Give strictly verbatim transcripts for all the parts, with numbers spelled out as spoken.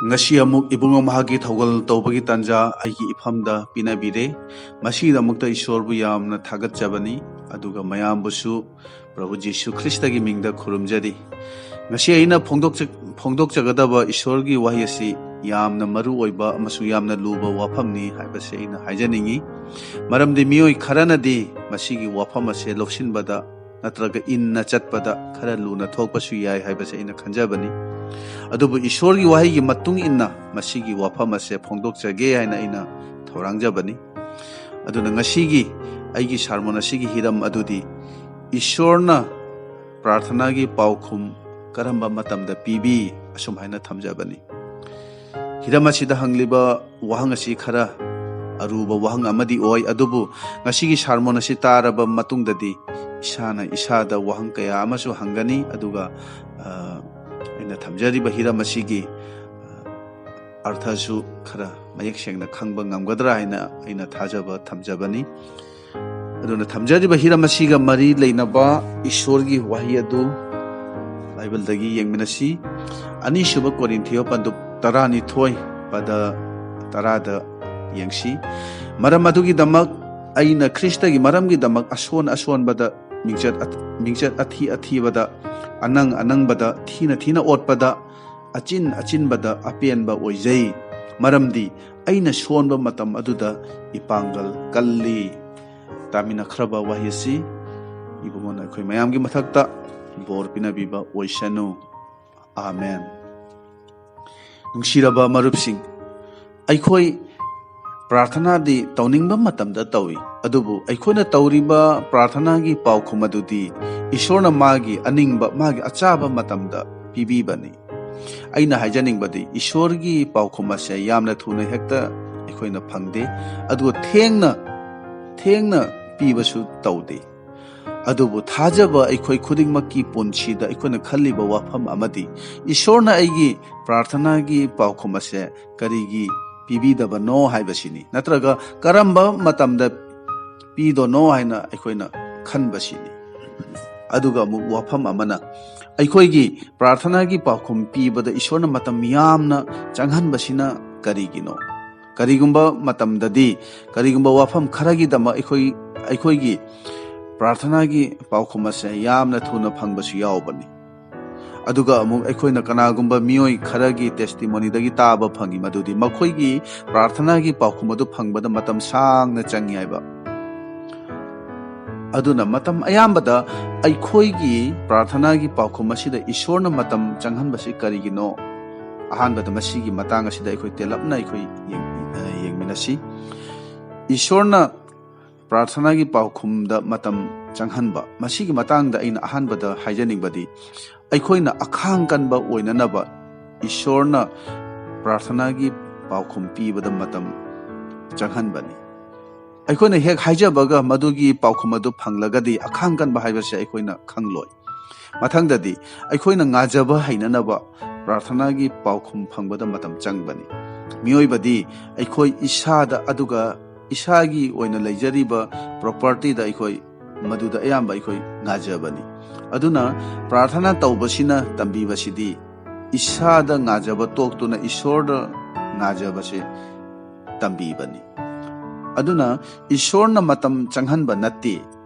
ꯉꯁꯤ ꯑꯃꯨꯛ ꯏꯕꯨꯡꯉꯣ ꯃꯍꯥꯛꯀꯤ ꯊꯧꯒꯜ ꯇꯧꯕꯒꯤ ꯇꯥꯟꯖꯥ ꯑꯩꯒꯤ ꯏꯐꯝꯗ ꯄꯤꯅꯕꯤꯔꯦ꯫ ꯃꯁꯤꯒꯤꯗꯃꯛꯇ ꯏꯁꯣꯔꯕꯨ ꯌꯥꯝꯅ ꯊꯥꯒꯠꯆꯕꯅꯤ, ꯑꯗꯨꯒ ꯃꯌꯥꯝꯕꯨꯁꯨ ꯄ꯭ꯔꯚꯨ ꯖꯤꯁꯨ ꯈ꯭ꯔꯤꯁꯇꯒꯤ ꯃꯤꯡꯗ ꯈꯨꯔꯨꯝꯖꯔꯤ꯫ ꯉꯁꯤ ꯑꯩꯅ ꯐꯣꯡꯗꯣꯛꯆ-, ꯐꯣꯡꯗꯣꯛꯆꯒꯗꯕ ꯏꯁꯣꯔꯒꯤ ꯋꯥꯍꯩ ꯑꯁꯤ ꯌꯥꯝꯅ ꯃꯔꯨ ꯑꯣꯏꯕ ꯑꯃꯁꯨꯡ ꯌꯥꯝꯅ ꯂꯨꯕ ꯋꯥꯐꯝꯅꯤ ꯍꯥꯏꯕꯁꯤ ꯑꯩꯅ ꯍꯥꯏꯖꯅꯤꯡꯏ꯫ ꯃꯔꯝꯗꯤ ꯃꯤꯑꯣꯏ ꯈꯔꯅꯗꯤ ꯃꯁꯤꯒꯤ ꯋꯥꯐꯝ ꯑꯁꯤ ꯂꯧꯁꯤꯟꯕꯗ ꯅꯠꯇ꯭ꯔꯒ ꯏꯟꯅ ꯆꯠꯄꯗ ꯈꯔ ꯂꯨꯅ ꯊꯣꯛꯄꯁꯨ ꯌꯥꯏ ꯍꯥꯏꯕꯁꯦ ꯑꯩꯅ ꯈꯟꯖꯕꯅꯤ꯫ ꯑꯗꯨꯕꯨ ꯏꯁꯣꯔꯒꯤ ꯋꯥꯍꯩꯒꯤ ꯃꯇꯨꯡ ꯏꯟꯅ ꯃꯁꯤꯒꯤ ꯋꯥꯐꯝ ꯑꯁꯦ ꯐꯣꯡꯗꯣꯛꯆꯒꯦ ꯍꯥꯏꯅ ꯑꯩꯅ ꯊꯧꯔꯥꯡꯖꯕꯅꯤ꯫ ꯑꯗꯨꯅ ꯉꯁꯤꯒꯤ ꯑꯩꯒꯤ ꯁꯥꯔꯃꯣꯟ ꯑꯁꯤꯒꯤ ꯍꯤꯔꯝ ꯑꯗꯨꯗꯤ ꯏꯁꯣꯔꯅ ꯄ꯭ꯔꯥꯔꯊꯅꯥꯒꯤ ꯄꯥꯎꯈꯨꯝ ꯀꯔꯝꯕ ꯃꯇꯝꯗ ꯄꯤꯕꯤ, ꯑꯁꯨꯝ ꯍꯥꯏꯅ ꯊꯝꯖꯕꯅꯤ꯫ ꯍꯤꯔꯝ ꯑꯁꯤꯗ ꯍꯪꯂꯤꯕ ꯋꯥꯍꯪ ꯑꯁꯤ ꯈꯔ ꯑꯔꯨꯕ ꯋꯥꯍꯪ ꯑꯃꯗꯤ ꯑꯣꯏ, ꯑꯗꯨꯕꯨ ꯉꯁꯤꯒꯤ ꯁꯥꯔꯃꯣꯟ ꯑꯁꯤ ꯇꯥꯔꯕ ꯃꯇꯨꯡꯗꯗꯤ ꯏꯁꯥꯅ ꯏꯁꯥꯗ ꯋꯥꯍꯪ ꯀꯌꯥ ꯑꯃꯁꯨ ꯍꯪꯒꯅꯤ, ꯑꯗꯨꯒ, ꯑ, ꯑꯩꯅ ꯊꯝꯖꯔꯤꯕ ꯍꯤꯔꯝ ꯑꯁꯤꯒꯤ, ꯑ, ꯑꯔꯊꯁꯨ ꯈꯔ ꯃꯌꯦꯛ ꯁꯦꯡꯅ ꯈꯪꯕ ꯉꯝꯒꯗ꯭ꯔꯥ ꯍꯥꯏꯅ ꯑꯩꯅ ꯊꯥꯖꯕ ꯊꯝꯖꯕꯅꯤ꯫ ꯑꯗꯨꯅ ꯊꯝꯖꯔꯤꯕ ꯍꯤꯔꯝ ꯑꯁꯤꯒ ꯃꯔꯤ ꯂꯩꯅꯕ ꯏꯁꯣꯔꯒꯤ ꯋꯥꯍꯩ ꯑꯗꯨ ꯕꯥꯏꯕꯜꯗꯒꯤ ꯌꯦꯡꯃꯤꯟꯅꯁꯤ꯫ ꯑꯅꯤꯁꯨꯕ ꯀꯣꯔꯤꯟꯊꯤꯌꯣ ꯄꯟꯗꯨꯞ ꯇꯔꯥꯅꯤꯊꯣꯏ ꯄꯗ ꯇꯔꯥꯗ ꯌꯦꯡꯁꯤ꯫ "ꯃꯔꯝ ꯑꯗꯨꯒꯤꯗꯃꯛ ꯑꯩꯅ ꯈ꯭ꯔꯤꯁꯇꯒꯤ ꯃꯔꯝꯒꯤꯗꯃꯛ ꯑꯁꯣꯟ ꯑꯁꯣꯟꯕꯗ, ꯃꯤꯡꯆꯠ ꯑꯊ-, ꯃꯤꯡꯆꯠ ꯑꯊꯤ ꯑꯊꯤꯕꯗ, ꯑꯅꯪ ꯑꯅꯪꯕꯗ, ꯊꯤꯅ ꯊꯤꯅ ꯑꯣꯠꯄꯗ, ꯑꯆꯤꯟ ꯑꯆꯤꯟꯕꯗ ꯑꯄꯦꯟꯕ ꯑꯣꯏꯖꯩ꯫ ꯃꯔꯝꯗꯤ ꯑꯩꯅ ꯁꯣꯟꯕ ꯃꯇꯝ ꯑꯗꯨꯗ ꯏꯄꯥꯡꯒꯜ ꯀꯜꯂꯤ꯫" ꯇꯥꯃꯤꯟꯅꯈ꯭ꯔꯕ ꯋꯥꯍꯩ ꯑꯁꯤ ꯏꯕꯨꯡꯉꯣꯅ ꯑꯩꯈꯣꯏ ꯃꯌꯥꯝꯒꯤ ꯃꯊꯛꯇ ꯕꯣꯔ ꯄꯤꯅꯕꯤꯕ ꯑꯣꯏꯁꯅꯨ꯫ ꯑꯥꯃꯦꯟ꯫ ꯅꯨꯡꯁꯤꯔꯕ ꯃꯔꯨꯞꯁꯤꯡ, ꯑꯩꯈꯣꯏ ꯄ꯭ꯔꯥꯔꯊꯅꯥꯗꯤ ꯇꯧꯅꯤꯡꯕ ꯃꯇꯝꯗ ꯇꯧꯏ, ꯑꯗꯨꯕꯨ ꯑꯩꯈꯣꯏꯅ ꯇꯧꯔꯤꯕ ꯄ꯭ꯔꯥꯔꯊꯅꯥꯒꯤ ꯄꯥꯎꯈꯨꯝ ꯑꯗꯨꯗꯤ ꯏꯁꯣꯔꯅ ꯃꯥꯒꯤ ꯑꯅꯤꯡꯕ, ꯃꯥꯒꯤ ꯑꯆꯥꯕ ꯃꯇꯝꯗ ꯄꯤꯕꯤꯕꯅꯤ꯫ ꯑꯩꯅ ꯍꯥꯏꯖꯅꯤꯡꯕꯗꯤ, ꯏꯁꯣꯔꯒꯤ ꯄꯥꯎꯈꯨꯝ ꯑꯁꯦ ꯌꯥꯝꯅ ꯊꯨꯅ ꯍꯦꯛꯇ ꯑꯩꯈꯣꯏꯅ ꯐꯪꯗꯦ, ꯑꯗꯨꯒ ꯊꯦꯡꯅ, ꯊꯦꯡꯅ ꯄꯤꯕꯁꯨ ꯇꯧꯗꯦ꯫ ꯑꯗꯨꯕꯨ ꯊꯥꯖꯕ ꯑꯩꯈꯣꯏ ꯈꯨꯗꯤꯡꯃꯛꯀꯤ ꯄꯨꯟꯁꯤꯗ ꯑꯩꯈꯣꯏꯅ ꯈꯜꯂꯤꯕ ꯋꯥꯐꯝ ꯑꯃꯗꯤ, ꯏꯁꯣꯔꯅ ꯑꯩꯒꯤ ꯄ꯭ꯔꯥꯔꯊꯅꯥꯒꯤ ꯄꯥꯎꯈꯨꯝ ꯑꯁꯦ ꯀꯔꯤꯒꯤ ꯄꯤꯕꯤꯗꯕꯅꯣ ꯍꯥꯏꯕꯁꯤꯅꯤ, ꯅꯠꯇ꯭ꯔꯒ ꯀꯔꯝꯕ ꯃꯇꯝꯗ ꯄꯤꯗꯣꯏꯅꯣ ꯍꯥꯏꯅ ꯑꯩꯈꯣꯏꯅ ꯈꯟꯕꯁꯤꯅꯤ꯫ ꯑꯗꯨꯒ ꯑꯃꯨꯛ ꯋꯥꯐꯝ ꯑꯃꯅ, ꯑꯩꯈꯣꯏꯒꯤ ꯄ꯭ꯔꯥꯔꯊꯅꯥꯒꯤ ꯄꯥꯎꯈꯨꯝ ꯄꯤꯕꯗ ꯏꯁꯣꯔꯅ ꯃꯇꯝ ꯌꯥꯝꯅ ꯆꯪꯍꯟꯕꯁꯤꯅ ꯀꯔꯤꯒꯤꯅꯣ? ꯀꯔꯤꯒꯨꯝꯕ ꯃꯇꯝꯗꯗꯤ, ꯀꯔꯤꯒꯨꯝꯕ ꯋꯥꯐꯝ ꯈꯔꯒꯤꯗꯃꯛ ꯑꯩꯈꯣꯏ, ꯑꯩꯈꯣꯏꯒꯤ ꯄ꯭ꯔꯥꯔꯊꯅꯥꯒꯤ ꯄꯥꯎꯈꯨꯝ ꯑꯁꯦ ꯌꯥꯝꯅ ꯊꯨꯅ ꯐꯪꯕꯁꯨ ꯌꯥꯎꯕꯅꯤ꯫ ꯑꯗꯨꯒ ꯑꯃꯨꯛ ꯑꯩꯈꯣꯏꯅ ꯀꯅꯥꯒꯨꯝꯕ ꯃꯤꯑꯣꯏ ꯈꯔꯒꯤ ꯇꯦꯁꯇꯤꯃꯣꯅꯤꯗꯒꯤ ꯇꯥꯕ ꯐꯪꯉꯤ, ꯃꯗꯨꯗꯤ ꯃꯈꯣꯏꯒꯤ ꯄ꯭ꯔꯥꯔꯊꯅꯥꯒꯤ ꯄꯥꯎꯈꯨꯝ ꯑꯗꯨ ꯐꯪꯕꯗ ꯃꯇꯝ ꯁꯥꯡꯅ ꯆꯪꯉꯤ ꯍꯥꯏꯕ꯫ ꯑꯗꯨꯅ ꯃꯇꯝ ꯑꯌꯥꯝꯕꯗ ꯑꯩꯈꯣꯏꯒꯤ ꯄ꯭ꯔꯥꯔꯊꯅꯥꯒꯤ ꯄꯥꯎꯈꯨꯝ ꯑꯁꯤꯗ ꯏꯁꯣꯔꯅ ꯃꯇꯝ ꯆꯪꯍꯟꯕꯁꯤ ꯀꯔꯤꯒꯤꯅꯣ? ꯑꯍꯥꯟꯕꯗ ꯃꯁꯤꯒꯤ ꯃꯇꯥꯡ ꯑꯁꯤꯗ ꯑꯩꯈꯣꯏ ꯇꯦꯜꯂꯞꯅ ꯑꯩꯈꯣꯏ ꯌꯦꯡ-, ꯑ, ꯌꯦꯡꯃꯤꯟꯅꯁꯤ꯫ ꯏꯁꯣꯔꯅ ꯄ꯭ꯔꯥꯔꯊꯅꯥꯒꯤ ꯄꯥꯎꯈꯨꯝꯗ ꯃꯇꯝ ꯆꯪꯍꯟꯕ, ꯃꯁꯤꯒꯤ ꯃꯇꯥꯡꯗ ꯑꯩꯅ ꯑꯍꯥꯟꯕꯗ ꯍꯥꯏꯖꯅꯤꯡꯕꯗꯤ, ꯑꯩꯈꯣꯏꯅ ꯑꯈꯥꯡ ꯀꯟꯕ ꯑꯣꯏꯅꯅꯕ ꯏꯁꯣꯔꯅ ꯄ꯭ꯔꯥꯔꯊꯅꯥꯒꯤ ꯄꯥꯎꯈꯨꯝ ꯄꯤꯕꯗ ꯃꯇꯝ ꯆꯪꯍꯟꯕꯅꯤ꯫ ꯑꯩꯈꯣꯏꯅ ꯍꯦꯛ ꯍꯥꯏꯖꯕꯒ ꯃꯗꯨꯒꯤ ꯄꯥꯎꯈꯨꯝ ꯑꯗꯨ ꯐꯪꯂꯒꯗꯤ ꯑꯈꯥꯡ ꯀꯟꯕ ꯍꯥꯏꯕꯁꯦ ꯑꯩꯈꯣꯏꯅ ꯈꯪꯂꯣꯏ꯫ ꯃꯊꯪꯗꯗꯤ ꯑꯩꯈꯣꯏꯅ ꯉꯥꯖꯕ ꯍꯩꯅꯅꯕ ꯄ꯭ꯔꯥꯔꯊꯅꯥꯒꯤ ꯄꯥꯎꯈꯨꯝ ꯐꯪꯕꯗ ꯃꯇꯝ ꯆꯪꯕꯅꯤ꯫ ꯃꯤꯑꯣꯏꯕꯗꯤ ꯑꯩꯈꯣꯏ ꯏꯁꯥꯗ, ꯑꯗꯨꯒ ꯏꯁꯥꯒꯤ ꯑꯣꯏꯅ ꯂꯩꯖꯔꯤꯕ ꯄ꯭ꯔꯣꯄꯔꯇꯤꯗ ꯑꯩꯈꯣꯏ, ꯃꯗꯨꯗ ꯑꯌꯥꯝꯕ ꯑꯩꯈꯣꯏ ꯉꯥꯖꯕꯅꯤ꯫ ꯑꯗꯨꯅ ꯄ꯭ꯔꯥꯔꯊꯅꯥ ꯇꯧꯕꯁꯤꯅ ꯇꯝꯕꯤꯕꯁꯤꯗꯤ ꯏꯁꯥꯗ ꯉꯥꯖꯕ ꯇꯣꯛꯇꯨꯅ ꯏꯁꯣꯔꯗ ꯉꯥꯖꯕꯁꯦ ꯇꯝꯕꯤꯕꯅꯤ꯫ ꯑꯗꯨꯅ ꯏꯁꯣꯔꯅ ꯃꯇꯝ ꯆꯪꯍꯟꯕ ꯅꯠꯇꯦ,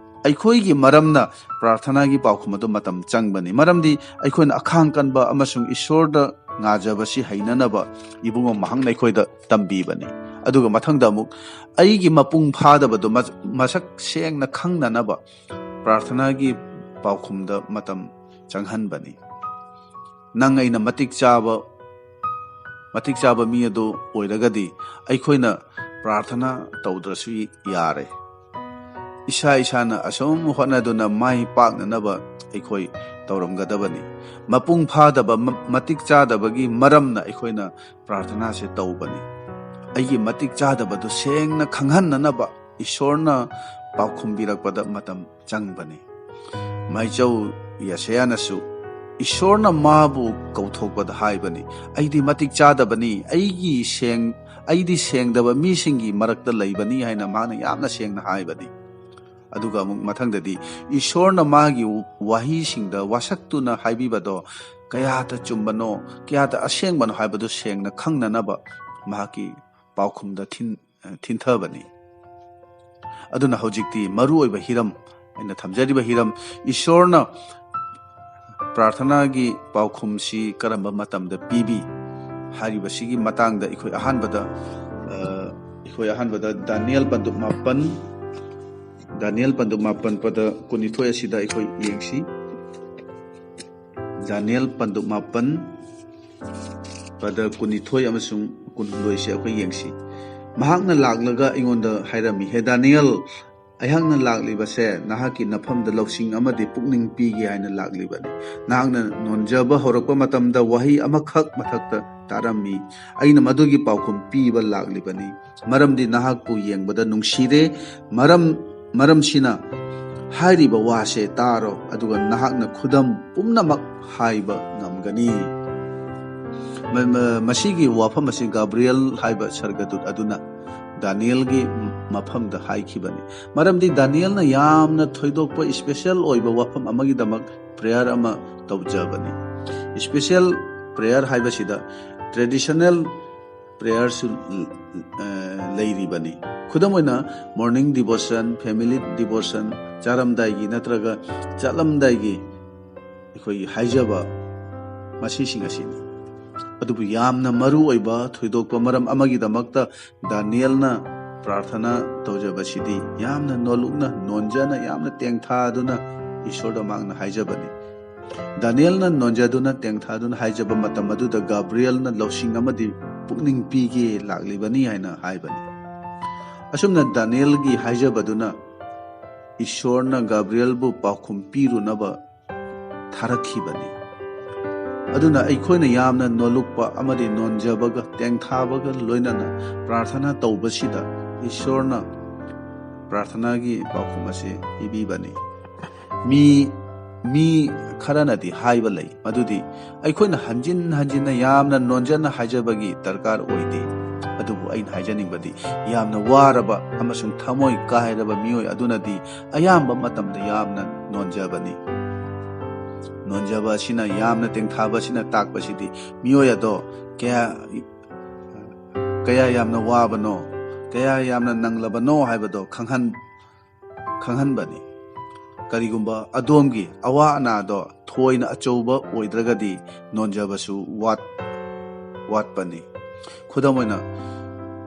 ꯑꯩꯈꯣꯏꯒꯤ ꯃꯔꯝꯅ ꯄ꯭ꯔꯥꯔꯊꯅꯥꯒꯤ ꯄꯥꯎꯈꯨꯝ ꯑꯗꯨ ꯃꯇꯝ ꯆꯪꯕꯅꯤ꯫ ꯃꯔꯝꯗꯤ ꯑꯩꯈꯣꯏꯅ ꯑꯈꯥꯡ ꯀꯟꯕ ꯑꯃꯁꯨꯡ ꯏꯁꯣꯔꯗ ꯉꯥꯖꯕꯁꯤ ꯍꯩꯅꯅꯕ ꯏꯕꯨꯡꯉꯣ ꯃꯍꯥꯛꯅ ꯑꯩꯈꯣꯏꯗ ꯇꯝꯕꯤꯕꯅꯤ꯫ ꯑꯗꯨꯒ ꯃꯊꯪꯗ ꯑꯃꯨꯛ ꯑꯩꯒꯤ ꯃꯄꯨꯡ ꯐꯥꯗꯕꯗꯨ ꯃꯁ-, ꯃꯁꯛ ꯁꯦꯡꯅ ꯈꯪꯅꯅꯕ ꯄ꯭ꯔꯥꯔꯊꯅꯥꯒꯤ ꯄꯥꯎꯈꯨꯝꯗ ꯃꯇꯝ ꯆꯪꯍꯟꯕꯅꯤ꯫ ꯅꯪ ꯑꯩꯅ ꯃꯇꯤꯛ ꯆꯥꯕ, ꯃꯇꯤꯛ ꯆꯥꯕ ꯃꯤ ꯑꯗꯨ ꯑꯣꯏꯔꯒꯗꯤ ꯑꯩꯈꯣꯏꯅ ꯄ꯭ꯔꯥꯔꯊꯅꯥ ꯇꯧꯗ꯭ꯔꯁꯨ ꯌꯥꯔꯦ꯫ ꯏꯁꯥ ꯏꯁꯥꯅ ꯑꯁꯨꯝ ꯍꯣꯠꯅꯗꯨꯅ ꯃꯥꯏ ꯄꯥꯛꯅꯅꯕ ꯑꯩꯈꯣꯏ ꯇꯧꯔꯝꯒꯗꯕꯅꯤ꯫ ꯃꯄꯨꯡ ꯐꯥꯗꯕ, ꯃ-, ꯃꯇꯤꯛ ꯆꯥꯗꯕꯒꯤ ꯃꯔꯝꯅ ꯑꯩꯈꯣꯏꯅ ꯄ꯭ꯔꯥꯔꯊꯅꯥꯁꯦ ꯇꯧꯕꯅꯤ꯫ ꯑꯩꯒꯤ ꯃꯇꯤꯛ ꯆꯥꯗꯕꯗꯨ ꯁꯦꯡꯅ ꯈꯪꯍꯟꯅꯅꯕ ꯏꯁꯣꯔꯅ ꯄꯥꯎꯈꯨꯝꯕꯤꯔꯛꯄꯗ ꯃꯇꯝ ꯆꯪꯕꯅꯤ꯫ ꯃꯥꯏꯆꯧ ꯌꯦꯁꯥꯌꯥꯅꯁꯨ ꯏꯁꯣꯔꯅ ꯃꯥꯕꯨ ꯀꯧꯊꯣꯛꯄꯗ ꯍꯥꯏꯕꯅꯤ, "ꯑꯩꯗꯤ ꯃꯇꯤꯛ ꯆꯥꯗꯕꯅꯤ, ꯑꯩꯒꯤ ꯁꯦꯡ-, ꯑꯩꯗꯤ ꯁꯦꯡꯗꯕ ꯃꯤꯁꯤꯡꯒꯤ ꯃꯔꯛꯇ ꯂꯩꯕꯅꯤ" ꯍꯥꯏꯅ ꯃꯥꯅ ꯌꯥꯝꯅ ꯁꯦꯡꯅ ꯍꯥꯏꯕꯅꯤ꯫ ꯑꯗꯨꯒ ꯑꯃꯨꯛ ꯃꯊꯪꯗꯗꯤ ꯏꯁꯣꯔꯅ ꯃꯥꯒꯤ ꯋꯥꯍꯩꯁꯤꯡꯗ ꯋꯥꯁꯛꯇꯨꯅ ꯍꯥꯏꯕꯤꯕꯗꯣ ꯀꯌꯥꯗ ꯆꯨꯝꯕꯅꯣ, ꯀꯌꯥꯗ ꯑꯁꯦꯡꯕꯅꯣ ꯍꯥꯏꯕꯗꯨ ꯁꯦꯡꯅ ꯈꯪꯅꯅꯕ ꯃꯍꯥꯛꯀꯤ ꯄꯥꯎꯈꯨꯝꯗ ꯊꯤꯟ-, ꯊꯤꯟꯊꯕꯅꯤ꯫ ꯑꯗꯨꯅ ꯍꯧꯖꯤꯛꯇꯤ ꯃꯔꯨꯑꯣꯏꯕ ꯍꯤꯔꯝ, ꯑꯩꯅ ꯊꯝꯖꯔꯤꯕ ꯍꯤꯔꯝ, ꯏꯁꯣꯔꯅ ꯄ꯭ꯔꯥꯔꯊꯅꯥꯒꯤ ꯄꯥꯎꯈꯨꯝꯁꯤ ꯀꯔꯝꯕ ꯃꯇꯝꯗ ꯄꯤꯕꯤ ꯍꯥꯏꯔꯤꯕꯁꯤꯒꯤ ꯃꯇꯥꯡꯗ ꯑꯩꯈꯣꯏ ꯑꯍꯥꯟꯕꯗ, ꯑ, ꯑꯩꯈꯣꯏ ꯑꯍꯥꯟꯕꯗ ꯗꯥꯅꯤꯌꯦꯜ ꯄꯟꯗꯨꯞ ꯃꯥꯄꯟ, ꯗꯥꯅꯤꯌꯦꯜ ꯄꯟꯗꯨꯞ ꯃꯥꯄꯟ ꯄꯗ ꯀꯨꯟꯅꯤꯊꯣꯏ ꯑꯁꯤꯗ ꯑꯩꯈꯣꯏ ꯌꯦꯡꯁꯤ꯫ ꯗꯥꯅꯤꯌꯦꯜ ꯄꯟꯗꯨꯞ ꯃꯥꯄꯟ ꯄꯗ ꯀꯨꯟꯅꯤꯊꯣꯏ ꯑꯃꯁꯨꯡ ꯀꯨꯟꯍꯨꯝꯗꯣꯏꯁꯦ ꯑꯩꯈꯣꯏ ꯌꯦꯡꯁꯤ꯫ ꯃꯍꯥꯛꯅ ꯂꯥꯛꯂꯒ ꯑꯩꯉꯣꯟꯗ ꯍꯥꯏꯔꯝꯃꯤ, "ꯍꯦ ꯗꯥꯅꯤꯌꯦꯜ, ꯑꯩꯍꯥꯛꯅ ꯂꯥꯛꯂꯤꯕꯁꯦ ꯅꯍꯥꯛꯀꯤ ꯅꯐꯝꯗ ꯂꯧꯁꯤꯡ ꯑꯃꯗꯤ ꯄꯨꯛꯅꯤꯡ ꯄꯤꯒꯦ ꯍꯥꯏꯅ ꯂꯥꯛꯂꯤꯕꯅꯤ꯫ ꯅꯍꯥꯛꯅ ꯅꯣꯟꯖꯕ ꯍꯧꯔꯛꯄ ꯃꯇꯝꯗ ꯋꯥꯍꯩ ꯑꯃꯈꯛ ꯃꯊꯛꯇ ꯇꯥꯔꯝꯃꯤ꯫ ꯑꯩꯅ ꯃꯗꯨꯒꯤ ꯄꯥꯎꯈꯨꯝ ꯄꯤꯕ ꯂꯥꯛꯂꯤꯕꯅꯤ, ꯃꯔꯝꯗꯤ ꯅꯍꯥꯛꯄꯨ ꯌꯦꯡꯕꯗ ꯅꯨꯡꯁꯤꯔꯦ꯫ ꯃꯔꯝ, ꯃꯔꯝꯁꯤꯅ ꯍꯥꯏꯔꯤꯕ ꯋꯥꯁꯦ ꯇꯥꯔꯣ, ꯑꯗꯨꯒ ꯅꯍꯥꯛꯅ ꯈꯨꯗꯝ ꯄꯨꯝꯅꯃꯛ ꯍꯥꯏꯕ ꯉꯝꯒꯅꯤ"꯫ ꯃ-, ꯃ-, ꯃꯁꯤꯒꯤ ꯋꯥꯐꯝ ꯑꯁꯤ ꯒꯥꯕ꯭ꯔꯤꯌꯦꯜ ꯍꯥꯏꯕ ꯁꯔꯒꯗꯨꯠ ꯑꯗꯨꯅ ꯗꯥꯅꯤꯌꯦꯜꯒꯤ ꯃꯐꯝꯗ ꯍꯥꯏꯈꯤꯕꯅꯤ꯫ ꯃꯔꯝꯗꯤ ꯗꯥꯅꯤꯌꯦꯜꯅ ꯌꯥꯝꯅ ꯊꯣꯏꯗꯣꯛꯄ, special ꯑꯣꯏꯕ ꯋꯥꯐꯝ ꯑꯃꯒꯤꯗꯃꯛ prayer ꯑꯃ ꯇꯧꯖꯕꯅꯤ꯫ Special prayer ꯍꯥꯏꯕꯁꯤꯗ traditional prayerꯁꯨ, ꯑ, ꯂꯩꯔꯤꯕꯅꯤ꯫ ꯈꯨꯗꯝ ꯑꯣꯏꯅ, morning devotion, family devotion, ꯆꯥꯔꯝꯗꯥꯏꯒꯤ ꯅꯠꯇ꯭ꯔꯒ ꯆꯠꯂꯝꯗꯥꯏꯒꯤ ꯑꯩꯈꯣꯏꯒꯤ ꯍꯥꯏꯖꯕ, ꯃꯁꯤꯁꯤꯡ ꯑꯁꯤꯅꯤ꯫ ꯑꯗꯨꯕꯨ ꯌꯥꯝꯅ ꯃꯔꯨ ꯑꯣꯏꯕ ꯊꯣꯏꯗꯣꯛꯄ ꯃꯔꯝ ꯑꯃꯒꯤꯗꯃꯛꯇ ꯗꯥꯅꯤꯌꯦꯜꯅ ꯄ꯭ꯔꯥꯔꯊꯅꯥ ꯇꯧꯖꯕꯁꯤꯗꯤ ꯌꯥꯝꯅ ꯅꯣꯜꯂꯨꯛꯅ, ꯅꯣꯟꯖꯅ, ꯌꯥꯝꯅ ꯇꯦꯡꯊꯥꯗꯨꯅ ꯏꯁꯣꯔꯗ ꯃꯍꯥꯛꯅ ꯍꯥꯏꯖꯕꯅꯤ꯫ ꯗꯥꯅꯤꯌꯦꯜꯅ ꯅꯣꯟꯖꯗꯨꯅ, ꯇꯦꯡꯊꯥꯗꯨꯅ ꯍꯥꯏꯖꯕ ꯃꯇꯝ ꯑꯗꯨꯗ ꯒꯥꯕ꯭ꯔꯤꯌꯦꯜꯅ ꯂꯧꯁꯤꯡ ꯑꯃꯗꯤ ꯄꯨꯛꯅꯤꯡ ꯄꯤꯒꯦ ꯂꯥꯛꯂꯤꯕꯅꯤ ꯍꯥꯏꯅ ꯍꯥꯏꯕꯅꯤ꯫ ꯑꯁꯨꯝꯅ ꯗꯥꯅꯤꯌꯦꯜꯒꯤ ꯍꯥꯏꯖꯕꯗꯨꯅ ꯏꯁꯣꯔꯅ ꯒꯥꯕ꯭ꯔꯤꯌꯦꯜꯕꯨ ꯄꯥꯎꯈꯨꯝ ꯄꯤꯔꯨꯅꯕ ꯊꯥꯔꯛꯈꯤꯕꯅꯤ꯫ ꯑꯗꯨꯅ ꯑꯩꯈꯣꯏꯅ ꯌꯥꯝꯅ ꯅꯣꯜꯂꯨꯛꯄ ꯑꯃꯗꯤ ꯅꯣꯟꯖꯕꯒ ꯇꯦꯡꯊꯥꯕꯒ ꯂꯣꯏꯅꯅ ꯄ꯭ꯔꯥꯔꯊꯅꯥ ꯇꯧꯕꯁꯤꯗ ꯏꯁꯣꯔꯅ ꯄ꯭ꯔꯥꯔꯊꯅꯥꯒꯤ ꯄꯥꯎꯈꯨꯝ ꯑꯁꯤ ꯄꯤꯕꯤꯕꯅꯤ꯫ ꯃꯤ, ꯃꯤ ꯈꯔꯅꯗꯤ ꯍꯥꯏꯕ ꯂꯩ ꯃꯗꯨꯗꯤ ꯑꯩꯈꯣꯏꯅ ꯍꯟꯖꯤꯟ ꯍꯟꯖꯤꯟꯅ ꯌꯥꯝꯅ ꯅꯣꯟꯖꯅ ꯍꯥꯏꯖꯕꯒꯤ ꯗꯔꯀꯥꯔ ꯑꯣꯏꯗꯦ꯫ ꯑꯗꯨꯕꯨ ꯑꯩꯅ ꯍꯥꯏꯖꯅꯤꯡꯕꯗꯤ, ꯌꯥꯝꯅ ꯋꯥꯔꯕ ꯑꯃꯁꯨꯡ ꯊꯃꯣꯏ ꯀꯥꯏꯔꯕ ꯃꯤꯑꯣꯏ ꯑꯗꯨꯅꯗꯤ ꯑꯌꯥꯝꯕ ꯃꯇꯝꯗ ꯌꯥꯝꯅ ꯅꯣꯟꯖꯕꯅꯤ꯫ ꯅꯣꯟꯖꯕ ꯑꯁꯤꯅ, ꯌꯥꯝꯅ ꯇꯦꯡꯊꯥꯕ ꯑꯁꯤꯅ ꯇꯥꯛꯄꯁꯤꯗꯤ ꯃꯤꯑꯣꯏ ꯑꯗꯣ ꯀꯌꯥ, ꯀꯌꯥ ꯌꯥꯝꯅ ꯋꯥꯕꯅꯣ, ꯀꯌꯥ ꯌꯥꯝꯅ ꯅꯪꯂꯕꯅꯣ ꯍꯥꯏꯕꯗꯣ ꯈꯪꯍꯟ-, ꯈꯪꯍꯟꯕꯅꯤ꯫ ꯀꯔꯤꯒꯨꯝꯕ ꯑꯗꯣꯝꯒꯤ ꯑꯋꯥ ꯑꯅꯥꯗꯣ ꯊꯣꯏꯅ ꯑꯆꯧꯕ ꯑꯣꯏꯗ꯭ꯔꯒꯗꯤ, ꯅꯣꯟꯖꯕꯁꯨ ꯋꯥꯠ-, ꯋꯥꯠꯄꯅꯤ꯫ ꯈꯨꯗꯝ ꯑꯣꯏꯅ,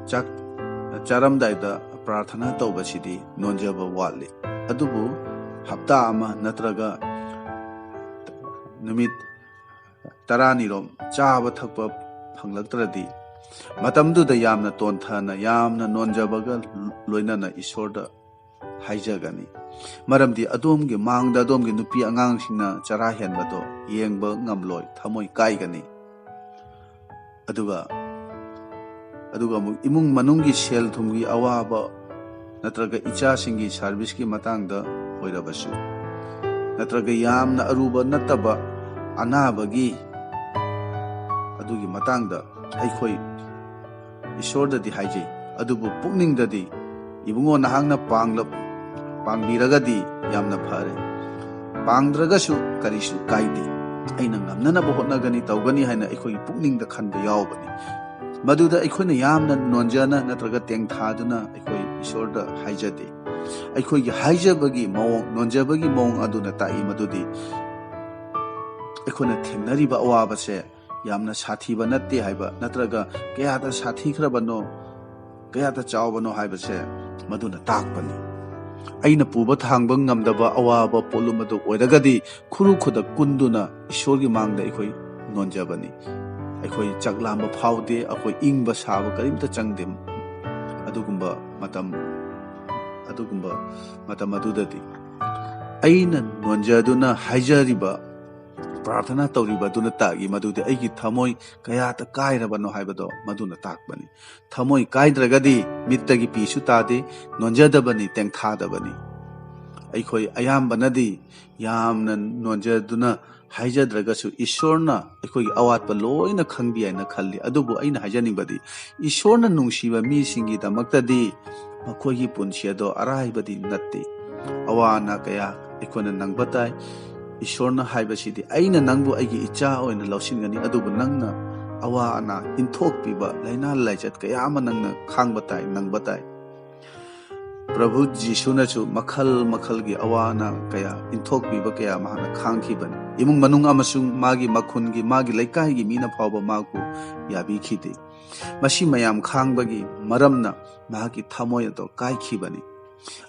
ꯆꯥꯛ ꯆꯥꯔꯝꯗꯥꯏꯗ ꯄ꯭ꯔꯥꯔꯊꯅꯥ ꯇꯧꯕꯁꯤꯗꯤ ꯅꯣꯟꯖꯕ ꯋꯥꯠꯂꯤ꯫ ꯑꯗꯨꯕꯨ ꯍꯞꯇꯥ ꯑꯃ ꯅꯠꯇ꯭ꯔꯒ ꯅꯨꯃꯤꯠ ꯇꯔꯥꯅꯤꯔꯣꯝ ꯆꯥꯕ ꯊꯛꯄ ꯐꯪꯂꯛꯇ꯭ꯔꯗꯤ, ꯃꯇꯝꯗꯨꯗ ꯌꯥꯝꯅ ꯇꯣꯟꯊꯅ, ꯌꯥꯝꯅ ꯅꯣꯟꯖꯕꯒ ꯂꯣꯏꯅꯅ ꯏꯁꯣꯔꯗ ꯍꯥꯏꯖꯒꯅꯤ꯫ ꯃꯔꯝꯗꯤ ꯑꯗꯣꯝꯒꯤ ꯃꯥꯡꯗ ꯑꯗꯣꯝꯒꯤ ꯅꯨꯄꯤ ꯑꯉꯥꯡꯁꯤꯡꯅ ꯆꯔꯥ ꯍꯦꯟꯕꯗꯣ ꯌꯦꯡꯕ ꯉꯝꯂꯣꯏ, ꯊꯃꯣꯏ ꯀꯥꯏꯒꯅꯤ꯫ ꯑꯗꯨꯒ, ꯑꯗꯨꯒ ꯑꯃꯨꯛ ꯏꯃꯨꯡ ꯃꯅꯨꯡꯒꯤ ꯁꯦꯜ ꯊꯨꯝꯒꯤ ꯑꯋꯥꯕ ꯅꯠꯇ꯭ꯔꯒ ꯏꯆꯥꯁꯤꯡꯒꯤ ꯁꯥꯔꯚꯤꯁꯀꯤ ꯃꯇꯥꯡꯗ ꯑꯣꯏꯔꯕꯁꯨ, ꯅꯠꯇ꯭ꯔꯒ ꯌꯥꯝꯅ ꯑꯔꯨꯕ ꯅꯠꯇꯕ ꯑꯅꯥꯕꯒꯤ, ꯑꯗꯨꯒꯤ ꯃꯇꯥꯡꯗ ꯑꯩꯈꯣꯏ ꯏꯁꯣꯔꯗꯗꯤ ꯍꯥꯏꯖꯩ, ꯑꯗꯨꯕꯨ ꯄꯨꯛꯅꯤꯡꯗꯗꯤ, "ꯏꯕꯨꯡꯉꯣ, ꯅꯍꯥꯛꯅ ꯄꯥꯡꯂꯞ-, ꯄꯥꯡꯕꯤꯔꯒꯗꯤ ꯌꯥꯝꯅ ꯐꯔꯦ꯫ ꯄꯥꯡꯗ꯭ꯔꯒꯁꯨ ꯀꯔꯤꯁꯨ ꯀꯥꯏꯗꯦ꯫ ꯑꯩꯅ ꯉꯝꯅꯅꯕ ꯍꯣꯠꯅꯒꯅꯤ, ꯇꯧꯒꯅꯤ" ꯍꯥꯏꯅ ꯑꯩꯈꯣꯏꯒꯤ ꯄꯨꯛꯅꯤꯡꯗ ꯈꯟꯕ ꯌꯥꯎꯕꯅꯤ꯫ ꯃꯗꯨꯗ ꯑꯩꯈꯣꯏꯅ ꯌꯥꯝꯅ ꯅꯣꯟꯖꯅ ꯅꯠꯇ꯭ꯔꯒ ꯇꯦꯡꯊꯥꯗꯨꯅ ꯑꯩꯈꯣꯏ ꯏꯁꯣꯔꯗ ꯍꯥꯏꯖꯗꯦ꯫ ꯑꯩꯈꯣꯏꯒꯤ ꯍꯥꯏꯖꯕꯒꯤ ꯃꯑꯣꯡ, ꯅꯣꯟꯖꯕꯒꯤ ꯃꯑꯣꯡ ꯑꯗꯨꯅ ꯇꯥꯛꯏ ꯃꯗꯨꯗꯤ ꯑꯩꯈꯣꯏꯅ ꯊꯦꯡꯅꯔꯤꯕ ꯑꯋꯥꯕꯁꯦ ꯌꯥꯝꯅ ꯁꯥꯊꯤꯕ ꯅꯠꯇꯦ ꯍꯥꯏꯕ, ꯅꯠꯇ꯭ꯔꯒ ꯀꯌꯥꯗ ꯁꯥꯊꯤꯈ꯭ꯔꯕꯅꯣ, ꯀꯌꯥꯗ ꯆꯥꯎꯕꯅꯣ ꯍꯥꯏꯕꯁꯦ ꯃꯗꯨꯅ ꯇꯥꯛꯄꯅꯤ꯫ ꯑꯩꯅ ꯄꯨꯕ ꯊꯥꯡꯕ ꯉꯝꯗꯕ ꯑꯋꯥꯕ ꯄꯣꯠꯂꯨꯝ ꯑꯗꯨ ꯑꯣꯏꯔꯒꯗꯤ, ꯈꯨꯔꯨ ꯈꯨꯗꯛ ꯀꯨꯟꯗꯨꯅ ꯏꯁꯣꯔꯒꯤ ꯃꯥꯡꯗ ꯑꯩꯈꯣꯏ ꯅꯣꯟꯖꯕꯅꯤ꯫ ꯑꯩꯈꯣꯏ ꯆꯥꯛ ꯂꯥꯝꯕ ꯐꯥꯎꯗꯦ, ꯑꯩꯈꯣꯏ ꯏꯪꯕ ꯁꯥꯕ ꯀꯔꯤꯝꯇ ꯆꯪꯗꯦ꯫ ꯑꯗꯨꯒꯨꯝꯕ ꯃꯇꯝ, ꯑꯗꯨꯒꯨꯝꯕ ꯃꯇꯝ ꯑꯗꯨꯗꯗꯤ ꯑꯩꯅ ꯅꯣꯟꯖꯗꯨꯅ ꯍꯥꯏꯖꯔꯤꯕ, ꯄ꯭ꯔꯥꯔꯊꯅꯥ ꯇꯧꯔꯤꯕ ꯑꯗꯨꯅ ꯇꯥꯛꯏ ꯃꯗꯨꯗꯤ ꯑꯩꯒꯤ ꯊꯃꯣꯏ ꯀꯌꯥꯗ ꯀꯥꯏꯔꯕꯅꯣ ꯍꯥꯏꯕꯗꯣ ꯃꯗꯨꯅ ꯇꯥꯛꯄꯅꯤ꯫ ꯊꯃꯣꯏ ꯀꯥꯏꯗ꯭ꯔꯒꯗꯤ ꯃꯤꯠꯇꯒꯤ ꯄꯤꯁꯨ ꯇꯥꯗꯦ, ꯅꯣꯟꯖꯗꯕꯅꯤ, ꯇꯦꯡꯊꯥꯗꯕꯅꯤ꯫ ꯑꯩꯈꯣꯏ ꯑꯌꯥꯝꯕꯅꯗꯤ ꯌꯥꯝꯅ ꯅꯣꯟꯖꯗꯨꯅ ꯍꯥꯏꯖꯗ꯭ꯔꯒꯁꯨ ꯏꯁꯣꯔꯅ ꯑꯩꯈꯣꯏꯒꯤ ꯑꯋꯥꯠꯄ ꯂꯣꯏꯅ ꯈꯪꯕꯤ ꯍꯥꯏꯅ ꯈꯜꯂꯤ꯫ ꯑꯗꯨꯕꯨ ꯑꯩꯅ ꯍꯥꯏꯖꯅꯤꯡꯕꯗꯤ, ꯏꯁꯣꯔꯅ ꯅꯨꯡꯁꯤꯕ ꯃꯤꯁꯤꯡꯒꯤꯗꯃꯛꯇꯗꯤ ꯃꯈꯣꯏꯒꯤ ꯄꯨꯟꯁꯤ ꯑꯗꯣ ꯑꯔꯥꯏꯕꯗꯤ ꯅꯠꯇꯦ꯫ ꯑꯋꯥ ꯑꯅꯥ ꯀꯌꯥ ꯑꯩꯈꯣꯏꯅ ꯅꯪꯕ ꯇꯥꯏ꯫ ꯏꯁꯣꯔꯅ ꯍꯥꯏꯕꯁꯤꯗꯤ, "ꯑꯩꯅ ꯅꯪꯕꯨ ꯑꯩꯒꯤ ꯏꯆꯥ ꯑꯣꯏꯅ ꯂꯧꯁꯤꯟꯒꯅꯤ, ꯑꯗꯨꯕꯨ ꯅꯪꯅ ꯑꯋꯥ ꯑꯅꯥ ꯏꯟꯊꯣꯛꯄꯤꯕ, ꯂꯥꯏꯅꯥ ꯂꯥꯏꯆꯠ ꯀꯌꯥ ꯑꯃ ꯅꯪꯅ ꯈꯥꯡꯕ ꯇꯥꯏ, ꯅꯪꯕ ꯇꯥꯏ"꯫ ꯄ꯭ꯔꯚꯨ ꯖꯤꯁꯨꯅꯁꯨ ꯃꯈꯜ ꯃꯈꯜꯒꯤ ꯑꯋꯥ ꯑꯅꯥ ꯀꯌꯥ, ꯏꯟꯊꯣꯛꯄꯤꯕ ꯀꯌꯥ ꯃꯍꯥꯛꯅ ꯈꯥꯡꯈꯤꯕꯅꯤ꯫ ꯏꯃꯨꯡ ꯃꯅꯨꯡ ꯑꯃꯁꯨꯡ ꯃꯥꯒꯤ ꯃꯈꯨꯟꯒꯤ, ꯃꯥꯒꯤ ꯂꯩꯀꯥꯏꯒꯤ ꯃꯤꯅ ꯐꯥꯎꯕ ꯃꯍꯥꯛꯄꯨ ꯌꯥꯕꯤꯈꯤꯗꯦ꯫ ꯃꯁꯤ ꯃꯌꯥꯝ ꯈꯥꯡꯕꯒꯤ ꯃꯔꯝꯅ ꯃꯍꯥꯛꯀꯤ ꯊꯃꯣꯏ ꯑꯗꯣ ꯀꯥꯏꯈꯤꯕꯅꯤ꯫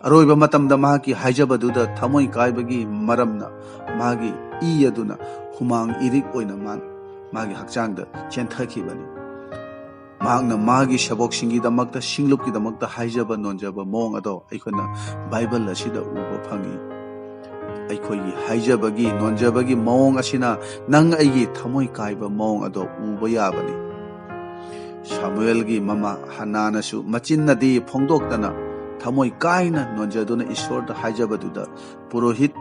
ꯑꯔꯣꯏꯕ ꯃꯇꯝꯗ ꯃꯍꯥꯛꯀꯤ ꯍꯥꯏꯖꯕꯗꯨꯗ ꯊꯃꯣꯏ ꯀꯥꯏꯕꯒꯤ ꯃꯔꯝꯅ ꯃꯥꯒꯤ ꯏ ꯑꯗꯨꯅ ꯍꯨꯃꯥꯡ ꯏꯔꯤꯛ ꯑꯣꯏꯅ ꯃꯥ-, ꯃꯥꯒꯤ ꯍꯛꯆꯥꯡꯗ ꯆꯦꯟꯊꯈꯤꯕꯅꯤ꯫ ꯃꯍꯥꯛꯅ ꯃꯥꯒꯤ ꯁꯦꯕꯣꯛꯁꯤꯡꯒꯤꯗꯃꯛꯇ, ꯁꯤꯡꯂꯨꯞꯀꯤꯗꯃꯛꯇ ꯍꯥꯏꯖꯕ ꯅꯣꯟꯖꯕ ꯃꯑꯣꯡ ꯑꯗꯣ ꯑꯩꯈꯣꯏꯅ ꯕꯥꯏꯕꯜ ꯑꯁꯤꯗ ꯎꯕ ꯐꯪꯏ꯫ ꯑꯩꯈꯣꯏꯒꯤ ꯍꯥꯏꯖꯕꯒꯤ, ꯅꯣꯟꯖꯕꯒꯤ ꯃꯑꯣꯡ ꯑꯁꯤꯅ ꯅꯪ ꯑꯩꯒꯤ ꯊꯃꯣꯏ ꯀꯥꯏꯕ ꯃꯑꯣꯡ ꯑꯗꯣ ꯎꯕ ꯌꯥꯕꯅꯤ꯫ ꯁꯥꯃꯨꯑꯦꯜꯒꯤ ꯃꯃꯥ ꯍꯟꯅꯥꯅꯁꯨ ꯃꯆꯤꯟꯅꯗꯤ ꯐꯣꯡꯗꯣꯛꯇꯅ ꯊꯃꯣꯏ ꯀꯥꯏꯅ ꯅꯣꯟꯖꯗꯨꯅ ꯏꯁꯣꯔꯗ ꯍꯥꯏꯖꯕꯗꯨꯗ ꯄꯨꯔꯣꯍꯤꯠ,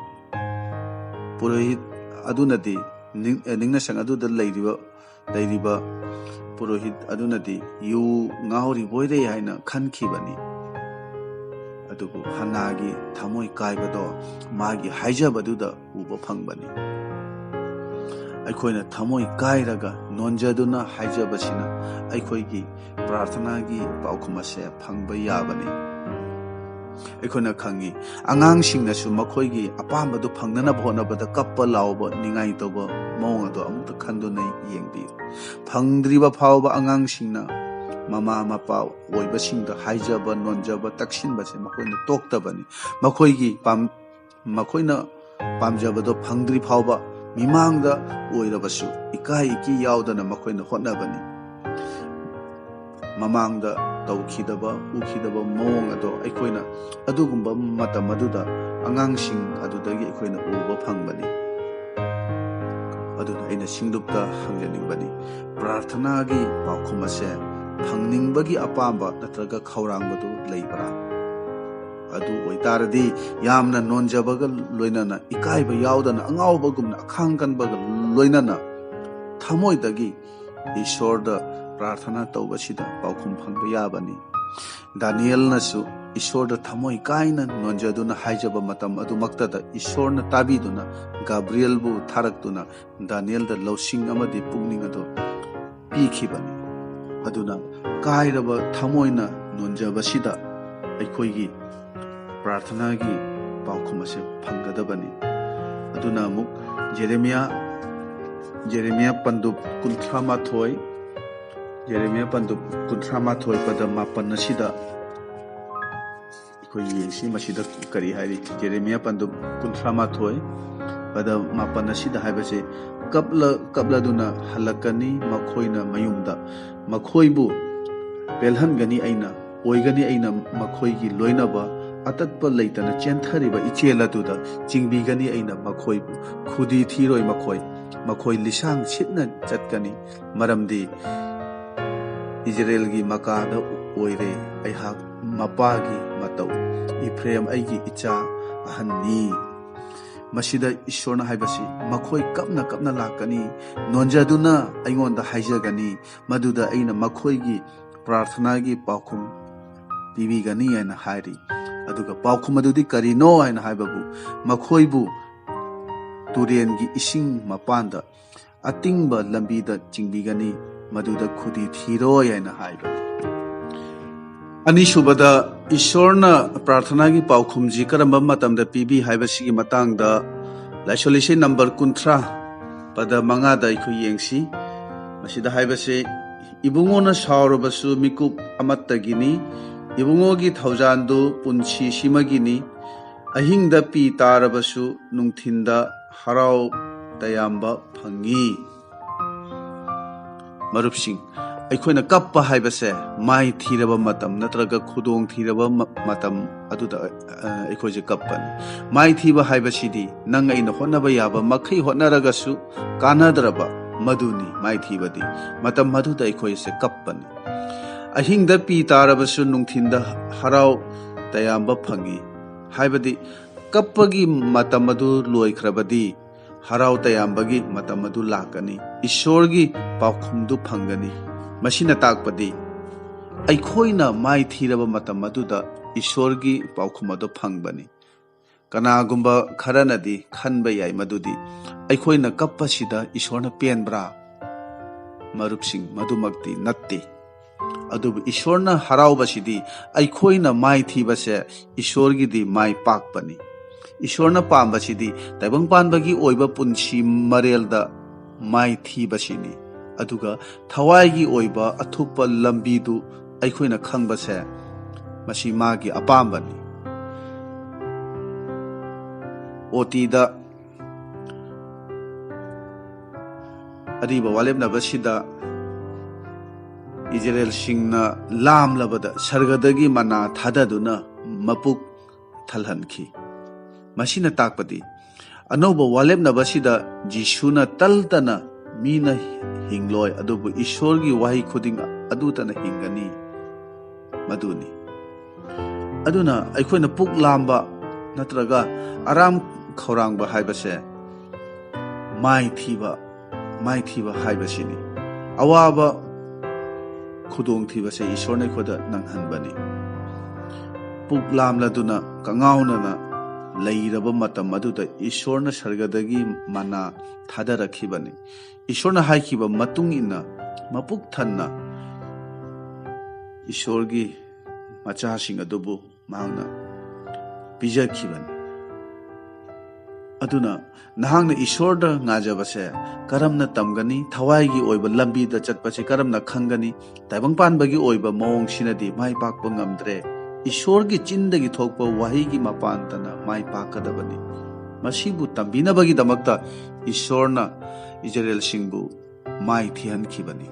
ꯄꯨꯔꯣꯍꯤꯠ ꯑꯗꯨꯅꯗꯤ ꯅꯤꯡ-, ꯅꯤꯡꯅꯁꯪ ꯑꯗꯨꯗ ꯂꯩꯔꯤꯕ, ꯂꯩꯔꯤꯕ ꯄꯨꯔꯣꯍꯤꯠ ꯑꯗꯨꯅꯗꯤ ꯌꯨ ꯉꯥꯎꯔꯤꯕꯣꯏꯔꯦ ꯍꯥꯏꯅ ꯈꯟꯈꯤꯕꯅꯤ꯫ ꯑꯗꯨꯕꯨ ꯍꯟꯅꯥꯒꯤ ꯊꯃꯣꯏ ꯀꯥꯏꯕꯗꯣ ꯃꯥꯒꯤ ꯍꯥꯏꯖꯕꯗꯨꯗ ꯎꯕ ꯐꯪꯕꯅꯤ꯫ ꯑꯩꯈꯣꯏꯅ ꯊꯃꯣꯏ ꯀꯥꯏꯔꯒ ꯅꯣꯟꯖꯗꯨꯅ ꯍꯥꯏꯖꯕꯁꯤꯅ ꯑꯩꯈꯣꯏꯒꯤ ꯄ꯭ꯔꯥꯔꯊꯅꯥꯒꯤ ꯄꯥꯎꯈꯨꯝ ꯑꯁꯦ ꯐꯪꯕ ꯌꯥꯕꯅꯤ꯫ ꯑꯩꯈꯣꯏꯅ ꯈꯪꯉꯤ, ꯑꯉꯥꯡꯁꯤꯡꯅꯁꯨ ꯃꯈꯣꯏꯒꯤ ꯑꯄꯥꯝꯕꯗꯨ ꯐꯪꯅꯅꯕ ꯍꯣꯠꯅꯕꯗ ꯀꯞꯄ ꯂꯥꯎꯕ, ꯅꯤꯡꯉꯥꯏ ꯇꯧꯕ ꯃꯑꯣꯡ ꯑꯗꯣ ꯑꯃꯨꯛꯇ ꯈꯟꯗꯨꯅ ꯌꯦꯡꯕꯤꯌꯨ꯫ ꯐꯪꯗ꯭ꯔꯤꯕ ꯐꯥꯎꯕ ꯑꯉꯥꯡꯁꯤꯡꯅ ꯃꯃꯥ ꯃꯄꯥ ꯑꯣꯏꯕꯁꯤꯡꯗ ꯍꯥꯏꯖꯕ, ꯅꯣꯟꯖꯕ, ꯇꯛꯁꯤꯟꯕꯁꯦ ꯃꯈꯣꯏꯅ ꯇꯣꯛꯇꯕꯅꯤ꯫ ꯃꯈꯣꯏꯒꯤ ꯄꯥꯝ-, ꯃꯈꯣꯏꯅ ꯄꯥꯝꯖꯕꯗꯣ ꯐꯪꯗ꯭ꯔꯤ ꯐꯥꯎꯕ ꯃꯤꯃꯥꯡꯗ ꯑꯣꯏꯔꯕꯁꯨ ꯏꯀꯥꯏ ꯏꯀꯤ ꯌꯥꯎꯗꯅ ꯃꯈꯣꯏꯅ ꯍꯣꯠꯅꯕꯅꯤ꯫ ꯃꯃꯥꯡꯗ ꯇꯧꯈꯤꯗꯕ, ꯎꯈꯤꯗꯕ ꯃꯑꯣꯡ ꯑꯗꯣ ꯑꯩꯈꯣꯏꯅ ꯑꯗꯨꯒꯨꯝꯕ ꯃꯇꯝ ꯑꯗꯨꯗ ꯑꯉꯥꯡꯁꯤꯡ ꯑꯗꯨꯗꯒꯤ ꯑꯩꯈꯣꯏꯅ ꯎꯕ ꯐꯪꯕꯅꯤ꯫ ꯑꯗꯨꯅ ꯑꯩꯅ ꯁꯤꯡꯂꯨꯞꯇ ꯍꯪꯖꯅꯤꯡꯕꯅꯤ, ꯄ꯭ꯔꯥꯔꯊꯅꯥꯒꯤ ꯄꯥꯎꯈꯨꯝ ꯑꯁꯦ ꯐꯪꯅꯤꯡꯕꯒꯤ ꯑꯄꯥꯝꯕ ꯅꯠꯇ꯭ꯔꯒ ꯈꯧꯔꯥꯡꯕꯗꯨ ꯂꯩꯕ꯭ꯔꯥ? ꯑꯗꯨ ꯑꯣꯏꯇꯥꯔꯗꯤ ꯌꯥꯝꯅ ꯅꯣꯟꯖꯕꯒ ꯂꯣꯏꯅꯅ, ꯏꯀꯥꯏꯕ ꯌꯥꯎꯗꯅ, ꯑꯉꯥꯎꯕꯒꯨꯝꯅ, ꯑꯈꯥꯡ ꯀꯟꯕꯒ ꯂꯣꯏꯅꯅ ꯊꯃꯣꯏꯗꯒꯤ ꯏꯁꯣꯔꯗ ꯄ꯭ꯔꯥꯔꯊꯅꯥ ꯇꯧꯕꯁꯤꯗ ꯄꯥꯎꯈꯨꯝ ꯐꯪꯕ ꯌꯥꯕꯅꯤ꯫ ꯗꯥꯅꯤꯌꯦꯜꯅꯁꯨ ꯏꯁꯣꯔꯗ ꯊꯃꯣꯏ ꯀꯥꯏꯅ ꯅꯣꯟꯖꯗꯨꯅ ꯍꯥꯏꯖꯕ ꯃꯇꯝ ꯑꯗꯨꯃꯛꯇꯗ ꯏꯁꯣꯔꯅ ꯇꯥꯕꯤꯗꯨꯅ ꯒꯥꯕ꯭ꯔꯤꯌꯦꯜꯕꯨ ꯊꯥꯔꯛꯇꯨꯅ ꯗꯥꯅꯤꯌꯦꯜꯗ ꯂꯧꯁꯤꯡ ꯑꯃꯗꯤ ꯄꯨꯛꯅꯤꯡ ꯑꯗꯨ ꯄꯤꯈꯤꯕꯅꯤ꯫ ꯑꯗꯨꯅ ꯀꯥꯏꯔꯕ ꯊꯃꯣꯏꯅ ꯅꯣꯟꯖꯕꯁꯤꯗ ꯑꯩꯈꯣꯏꯒꯤ ꯄ꯭ꯔꯥꯔꯊꯅꯥꯒꯤ ꯄꯥꯎꯈꯨꯝ ꯑꯁꯦ ꯐꯪꯒꯗꯕꯅꯤ꯫ ꯑꯗꯨꯅ ꯑꯃꯨꯛ ꯖꯦꯔꯦꯃꯤꯌꯥ, ꯖꯦꯔꯦꯃꯤꯌꯥ ꯄꯟꯗꯨꯞ ꯀꯨꯟꯊ꯭ꯔꯥ ꯃꯥꯊꯣꯏ, ꯖꯦꯔꯦꯃꯤꯌꯥ ꯄꯟꯗꯨꯞ ꯀꯨꯟꯊ꯭ꯔꯥ ꯃꯥꯊꯣꯏ ꯄꯗ ꯃꯥꯄꯟ ꯑꯁꯤꯗ ꯑꯩꯈꯣꯏ ꯌꯦꯡꯁꯤ, ꯃꯁꯤꯗ ꯀꯔꯤ ꯍꯥꯏꯔꯤ? ꯖꯦꯔꯦꯃꯤꯌꯥ ꯄꯟꯗꯨꯞ ꯀꯨꯟꯊ꯭ꯔꯥ ꯃꯥꯊꯣꯏ ꯄꯗ ꯃꯥꯄꯟ ꯑꯁꯤꯗ ꯍꯥꯏꯕꯁꯦ, "ꯀꯞꯂ-, ꯀꯞꯂꯗꯨꯅ ꯍꯜꯂꯛꯀꯅꯤ ꯃꯈꯣꯏꯅ ꯃꯌꯨꯝꯗ, ꯃꯈꯣꯏꯕꯨ ꯄꯦꯜꯍꯟꯒꯅꯤ ꯑꯩꯅ, ꯑꯣꯏꯒꯅꯤ ꯑꯩꯅ ꯃꯈꯣꯏꯒꯤ ꯂꯣꯏꯅꯕ, ꯑꯇꯠꯄ ꯂꯩꯇꯅ ꯆꯦꯟꯊꯔꯤꯕ ꯏꯆꯦꯜ ꯑꯗꯨꯗ ꯆꯤꯡꯕꯤꯒꯅꯤ ꯑꯩꯅ ꯃꯈꯣꯏꯕꯨ, ꯈꯨꯗꯤ ꯊꯤꯔꯣꯏ ꯃꯈꯣꯏ, ꯃꯈꯣꯏ ꯂꯤꯁꯥꯡ ꯁꯤꯠꯅ ꯆꯠꯀꯅꯤ, ꯃꯔꯝꯗꯤ ꯏꯖꯔꯦꯜꯒꯤ ꯃꯀꯥꯗ ꯑꯣꯏꯔꯦ ꯑꯩꯍꯥꯛ ꯃꯄꯥꯒꯤ ꯃꯇꯧ, ꯏꯐ꯭ꯔꯦꯝ ꯑꯩꯒꯤ ꯏꯆꯥ ꯑꯍꯟꯅꯤ"꯫ ꯃꯁꯤꯗ ꯏꯁꯣꯔꯅ ꯍꯥꯏꯕꯁꯤ, "ꯃꯈꯣꯏ ꯀꯞꯅ ꯀꯞꯅ ꯂꯥꯛꯀꯅꯤ, ꯅꯣꯟꯖꯗꯨꯅ ꯑꯩꯉꯣꯟꯗ ꯍꯥꯏꯖꯒꯅꯤ, ꯃꯗꯨꯗ ꯑꯩꯅ ꯃꯈꯣꯏꯒꯤ ꯄ꯭ꯔꯥꯔꯊꯅꯥꯒꯤ ꯄꯥꯎꯈꯨꯝ ꯄꯤꯕꯤꯒꯅꯤ" ꯍꯥꯏꯅ ꯍꯥꯏꯔꯤ꯫ ꯑꯗꯨꯒ ꯄꯥꯎꯈꯨꯝ ꯑꯗꯨꯗꯤ ꯀꯔꯤꯅꯣ ꯍꯥꯏꯅ ꯍꯥꯏꯕꯕꯨ, "ꯃꯈꯣꯏꯕꯨ ꯇꯨꯔꯦꯟꯒꯤ ꯏꯁꯤꯡ ꯃꯄꯥꯟꯗ, ꯑꯇꯤꯡꯕ ꯂꯝꯕꯤꯗ ꯆꯤꯡꯕꯤꯒꯅꯤ, ꯃꯗꯨꯗ ꯈꯨꯗꯤ ꯊꯤꯔꯣꯏ" ꯍꯥꯏꯅ ꯍꯥꯏꯕꯅꯤ꯫ ꯑꯅꯤꯁꯨꯕꯗ, ꯏꯁꯣꯔꯅ ꯄ꯭ꯔꯥꯔꯊꯅꯥꯒꯤ ꯄꯥꯎꯈꯨꯝꯁꯤ ꯀꯔꯝꯕ ꯃꯇꯝꯗ ꯄꯤꯕꯤ ꯍꯥꯏꯕꯁꯤꯒꯤ ꯃꯇꯥꯡꯗ ꯂꯥꯏꯁꯣꯟ ꯂꯤꯁꯩ ꯅꯝꯕꯔ ꯀꯨꯟꯊ꯭ꯔꯥ ꯄꯗ ꯃꯉꯥꯗ ꯑꯩꯈꯣꯏ ꯌꯦꯡꯁꯤ꯫ ꯃꯁꯤꯗ ꯍꯥꯏꯕꯁꯦ, "ꯏꯕꯨꯡꯉꯣꯅ ꯁꯥꯎꯔꯕꯁꯨ ꯃꯤꯀꯨꯞ ꯑꯃꯠꯇꯒꯤꯅꯤ, ꯏꯕꯨꯡꯉꯣꯒꯤ ꯊꯧꯖꯥꯟꯗꯨ ꯄꯨꯟꯁꯤꯁꯤꯃꯒꯤꯅꯤ, ꯑꯍꯤꯡꯗ ꯄꯤ ꯇꯥꯔꯕꯁꯨ ꯅꯨꯡꯊꯤꯟꯗ ꯍꯔꯥꯎ ꯇꯌꯥꯝꯕ ꯐꯪꯉꯤ"꯫ ꯃꯔꯨꯞꯁꯤꯡ, ꯑꯩꯈꯣꯏꯅ ꯀꯞꯄ ꯍꯥꯏꯕꯁꯦ ꯃꯥꯏ ꯊꯤꯔꯕ ꯃꯇꯝ ꯅꯠꯇ꯭ꯔꯒ ꯈꯨꯗꯣꯡ ꯊꯤꯔꯕ ꯃ-, ꯃꯇꯝ ꯑꯗꯨꯗ, ꯑ, ꯑꯩꯈꯣꯏꯁꯦ ꯀꯞꯄꯅꯤ꯫ ꯃꯥꯏ ꯊꯤꯕ ꯍꯥꯏꯕꯁꯤꯗꯤ ꯅꯪ ꯑꯩꯅ ꯍꯣꯠꯅꯕ ꯌꯥꯕ ꯃꯈꯩ ꯍꯣꯠꯅꯔꯒꯁꯨ ꯀꯥꯟꯅꯗ꯭ꯔꯕ, ꯃꯗꯨꯅꯤ ꯃꯥꯏ ꯊꯤꯕꯗꯤ꯫ ꯃꯇꯝ ꯑꯗꯨꯗ ꯑꯩꯈꯣꯏꯁꯦ ꯀꯞꯄꯅꯤ꯫ "ꯑꯍꯤꯡꯗ ꯄꯤ ꯇꯥꯔꯕꯁꯨ ꯅꯨꯡꯊꯤꯟꯗ ꯍꯔꯥꯎ ꯇꯌꯥꯝꯕ ꯐꯪꯏ꯫ ꯍꯥꯏꯕꯗꯤ ꯀꯞꯄꯒꯤ ꯃꯇꯝ ꯑꯗꯨ ꯂꯣꯏꯈ꯭ꯔꯕꯗꯤ ꯍꯔꯥꯎ ꯇꯌꯥꯝꯕꯒꯤ ꯃꯇꯝ ꯑꯗꯨ ꯂꯥꯛꯀꯅꯤ, ꯏꯁꯣꯔꯒꯤ ꯄꯥꯎꯈꯨꯝꯗꯨ ꯐꯪꯒꯅꯤ꯫ ꯃꯁꯤꯅ ꯇꯥꯛꯄꯗꯤ ꯑꯩꯈꯣꯏꯅ ꯃꯥꯏ ꯊꯤꯔꯕ ꯃꯇꯝ ꯑꯗꯨꯗ ꯏꯁꯣꯔꯒꯤ ꯄꯥꯎꯈꯨꯝ ꯑꯗꯨ ꯐꯪꯕꯅꯤ꯫ ꯀꯅꯥꯒꯨꯝꯕ ꯈꯔꯅꯗꯤ ꯈꯟꯕ ꯌꯥꯏ ꯃꯗꯨꯗꯤ ꯑꯩꯈꯣꯏꯅ ꯀꯞꯄꯁꯤꯗ ꯏꯁꯣꯔꯅ ꯄꯦꯟꯕ꯭ꯔꯥ? ꯃꯔꯨꯞꯁꯤꯡ, ꯃꯗꯨꯃꯛꯇꯤ ꯅꯠꯇꯦ꯫ ꯑꯗꯨꯕꯨ ꯏꯁꯣꯔꯅ ꯍꯔꯥꯎꯕꯁꯤꯗꯤ ꯑꯩꯈꯣꯏꯅ ꯃꯥꯏ ꯊꯤꯕꯁꯦ ꯏꯁꯣꯔꯒꯤꯗꯤ ꯃꯥꯏ ꯄꯥꯛꯄꯅꯤ꯫ ꯏꯁꯣꯔꯅ ꯄꯥꯝꯕꯁꯤꯗꯤ ꯇꯥꯏꯕꯪ ꯄꯥꯟꯕꯒꯤ ꯑꯣꯏꯕ ꯄꯨꯟꯁꯤ ꯃꯔꯦꯜꯗ ꯃꯥꯏ ꯊꯤꯕꯁꯤꯅꯤ꯫ ꯑꯗꯨꯒ ꯊꯋꯥꯏꯒꯤ ꯑꯣꯏꯕ ꯑꯊꯨꯞꯄ ꯂꯝꯕꯤꯗꯨ ꯑꯩꯈꯣꯏꯅ ꯈꯪꯕꯁꯦ ꯃꯁꯤ ꯃꯥꯒꯤ ꯑꯄꯥꯝꯕꯅꯤ꯫ ꯑꯣꯇꯤꯗ ꯑꯔꯤꯕ ꯋꯥꯂꯦꯞꯅꯕꯁꯤꯗ ꯏꯖꯔꯦꯜꯁꯤꯡꯅ ꯂꯥꯝꯂꯕꯗ ꯁꯔꯒꯗꯒꯤ ꯃꯅꯥ ꯊꯥꯗꯗꯨꯅ ꯃꯄꯨꯛ ꯊꯜꯍꯟꯈꯤ꯫ ꯃꯁꯤꯅ ꯇꯥꯛꯄꯗꯤ ꯑꯅꯧꯕ ꯋꯥꯂꯦꯞꯅꯕꯁꯤꯗ ꯖꯤꯁꯨꯅ ꯇꯜꯇꯅ ꯃꯤꯅ ꯍꯤꯡꯂꯣꯏ, ꯑꯗꯨꯕꯨ ꯏꯁꯣꯔꯒꯤ ꯋꯥꯍꯩ ꯈꯨꯗꯤꯡ ꯑꯗꯨꯇꯅ ꯍꯤꯡꯒꯅꯤ, ꯃꯗꯨꯅꯤ꯫ ꯑꯗꯨꯅ ꯑꯩꯈꯣꯏꯅ ꯄꯨꯛ ꯂꯥꯝꯕ ꯅꯠꯇ꯭ꯔꯒ ꯑꯔꯥꯝ ꯈꯧꯔꯥꯡꯕ ꯍꯥꯏꯕꯁꯦ ꯃꯥꯏ ꯊꯤꯕ, ꯃꯥꯏ ꯊꯤꯕ ꯍꯥꯏꯕꯁꯤꯅꯤ꯫ ꯑꯋꯥꯕ ꯈꯨꯗꯣꯡꯊꯤꯕꯁꯦ ꯏꯁꯣꯔꯅ ꯑꯩꯈꯣꯏꯗ ꯅꯪꯍꯟꯕꯅꯤ꯫ ꯄꯨꯛ ꯂꯥꯝꯂꯗꯨꯅ ꯀꯉꯥꯎꯅꯅ ꯂꯩꯔꯕ ꯃꯇꯝ ꯑꯗꯨꯗ ꯏꯁꯣꯔꯅ ꯁꯔꯒꯗꯒꯤ ꯃꯅꯥ ꯊꯥꯗꯔꯛꯈꯤꯕꯅꯤ꯫ ꯏꯁꯣꯔꯅ ꯍꯥꯏꯈꯤꯕ ꯃꯇꯨꯡ ꯏꯟꯅ ꯃꯄꯨꯛ ꯊꯟꯅ ꯏꯁꯣꯔꯒꯤ ꯃꯆꯥꯁꯤꯡ ꯑꯗꯨꯕꯨ ꯃꯍꯥꯛꯅ ꯄꯤꯖꯈꯤꯕꯅꯤ꯫ ꯑꯗꯨꯅ ꯅꯍꯥꯛꯅ ꯏꯁꯣꯔꯗ ꯉꯥꯖꯕꯁꯦ ꯀꯔꯝꯅ ꯇꯝꯒꯅꯤ? ꯊꯋꯥꯏꯒꯤ ꯑꯣꯏꯕ ꯂꯝꯕꯤꯗ ꯆꯠꯄꯁꯦ ꯀꯔꯝꯅ ꯈꯪꯒꯅꯤ? ꯇꯥꯏꯕꯪ ꯄꯥꯟꯕꯒꯤ ꯑꯣꯏꯕ ꯃꯑꯣꯡꯁꯤꯅꯗꯤ ꯃꯥꯏ ꯄꯥꯛꯄ ꯉꯝꯗ꯭ꯔꯦ꯫ ꯏꯁꯣꯔꯒꯤ ꯆꯤꯟꯗꯒꯤ ꯊꯣꯛꯄ ꯋꯥꯍꯩꯒꯤ ꯃꯄꯥꯟꯇꯅ ꯃꯥꯏ ꯄꯥꯛꯀꯗꯕꯅꯤ꯫ ꯃꯁꯤꯕꯨ ꯇꯝꯕꯤꯅꯕꯒꯤꯗꯃꯛꯇ ꯏꯁꯣꯔꯅ ꯏꯖꯔꯦꯜꯁꯤꯡꯕꯨ ꯃꯥꯏ ꯊꯤꯍꯟꯈꯤꯕꯅꯤ꯫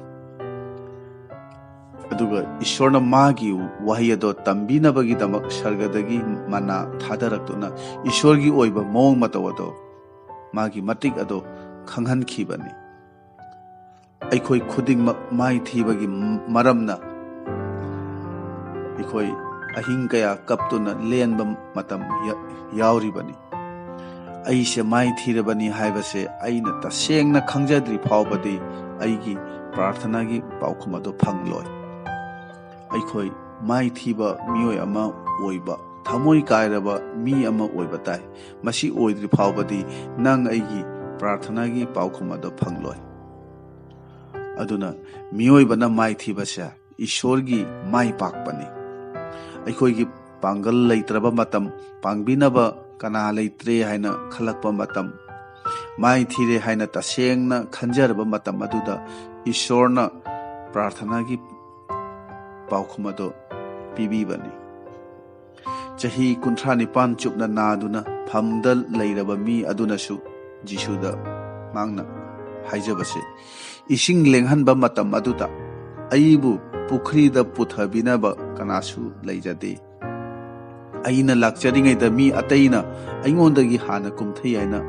ꯑꯗꯨꯒ ꯏꯁꯣꯔꯅ ꯃꯥꯒꯤ ꯋꯥꯍꯩ ꯑꯗꯣ ꯇꯝꯕꯤꯅꯕꯒꯤꯗꯃꯛ ꯁꯔꯒꯗꯒꯤ ꯃꯅꯥ ꯊꯥꯗꯔꯛꯇꯨꯅ ꯏꯁꯣꯔꯒꯤ ꯑꯣꯏꯕ ꯃꯑꯣꯡ ꯃꯇꯧ ꯑꯗꯣ ꯃꯥꯒꯤ ꯃꯇꯤꯛ ꯑꯗꯣ ꯈꯪꯍꯟꯈꯤꯕꯅꯤ꯫ ꯑꯩꯈꯣꯏ ꯈꯨꯗꯤꯡꯃꯛ ꯃꯥꯏ ꯊꯤꯕꯒꯤ ꯃꯔꯝꯅ ꯑꯩꯈꯣꯏ ꯑꯍꯤꯡ ꯀꯌꯥ ꯀꯞꯇꯨꯅ ꯂꯦꯟꯕ ꯃꯇꯝ ꯌꯥ-, ꯌꯥꯎꯔꯤꯕꯅꯤ꯫ ꯑꯩꯁꯦ ꯃꯥꯏ ꯊꯤꯔꯕꯅꯤ ꯍꯥꯏꯕꯁꯦ ꯑꯩꯅ ꯇꯁꯦꯡꯅ ꯈꯪꯖꯗ꯭ꯔꯤ ꯐꯥꯎꯕꯗꯤ ꯑꯩꯒꯤ ꯄ꯭ꯔꯥꯔꯊꯅꯥꯒꯤ ꯄꯥꯎꯈꯨꯝ ꯑꯗꯨ ꯐꯪꯂꯣꯏ꯫ ꯑꯩꯈꯣꯏ ꯃꯥꯏ ꯊꯤꯕ ꯃꯤꯑꯣꯏ ꯑꯃ ꯑꯣꯏꯕ, ꯊꯃꯣꯏ ꯀꯥꯏꯔꯕ ꯃꯤ ꯑꯃ ꯑꯣꯏꯕ ꯇꯥꯏ꯫ ꯃꯁꯤ ꯑꯣꯏꯗ꯭ꯔꯤ ꯐꯥꯎꯕꯗꯤ ꯅꯪ ꯑꯩꯒꯤ ꯄ꯭ꯔꯥꯔꯊꯅꯥꯒꯤ ꯄꯥꯎꯈꯨꯝ ꯑꯗꯨ ꯐꯪꯂꯣꯏ꯫ ꯑꯗꯨꯅ ꯃꯤꯑꯣꯏꯕꯅ ꯃꯥꯏ ꯊꯤꯕꯁꯦ ꯏꯁꯣꯔꯒꯤ ꯃꯥꯏ ꯄꯥꯛꯄꯅꯤ꯫ ꯑꯩꯈꯣꯏꯒꯤ ꯄꯥꯡꯒꯜ ꯂꯩꯇ꯭ꯔꯕ ꯃꯇꯝ, ꯄꯥꯡꯕꯤꯅꯕ ꯀꯅꯥ ꯂꯩꯇ꯭ꯔꯦ ꯍꯥꯏꯅ ꯈꯜꯂꯛꯄ ꯃꯇꯝ, ꯃꯥꯏ ꯊꯤꯔꯦ ꯍꯥꯏꯅ ꯇꯁꯦꯡꯅ ꯈꯟꯖꯔꯕ ꯃꯇꯝ ꯑꯗꯨꯗ ꯏꯁꯣꯔꯅ ꯄ꯭ꯔꯥꯔꯊꯅꯥꯒꯤ ꯄꯥꯎꯈꯨꯝ ꯑꯗꯨ ꯄꯤꯕꯤꯕꯅꯤ꯫ ꯆꯍꯤ ꯀꯨꯟꯊ꯭ꯔꯥ ꯅꯤꯄꯥꯟ ꯆꯨꯞꯅ ꯅꯥꯗꯨꯅ ꯐꯝꯗ ꯂꯩꯔꯕ ꯃꯤ ꯑꯗꯨꯅꯁꯨ ꯖꯤꯁꯨꯗ ꯃꯍꯥꯛꯅ ꯍꯥꯏꯖꯕꯁꯦ, "ꯏꯁꯤꯡ ꯂꯦꯡꯍꯟꯕ ꯃꯇꯝ ꯑꯗꯨꯗ ꯑꯩꯕꯨ ꯄꯨꯈ꯭ꯔꯤꯗ ꯄꯨꯊꯕꯤꯅꯕ ꯀꯅꯥꯁꯨ ꯂꯩꯖꯗꯦ꯫ ꯑꯩꯅ ꯂꯥꯛꯆꯔꯤꯉꯩꯗ ꯃꯤ ꯑꯇꯩꯅ ꯑꯩꯉꯣꯟꯗꯒꯤ ꯍꯥꯟꯅ ꯀꯨꯝꯊꯩ" ꯍꯥꯏꯅ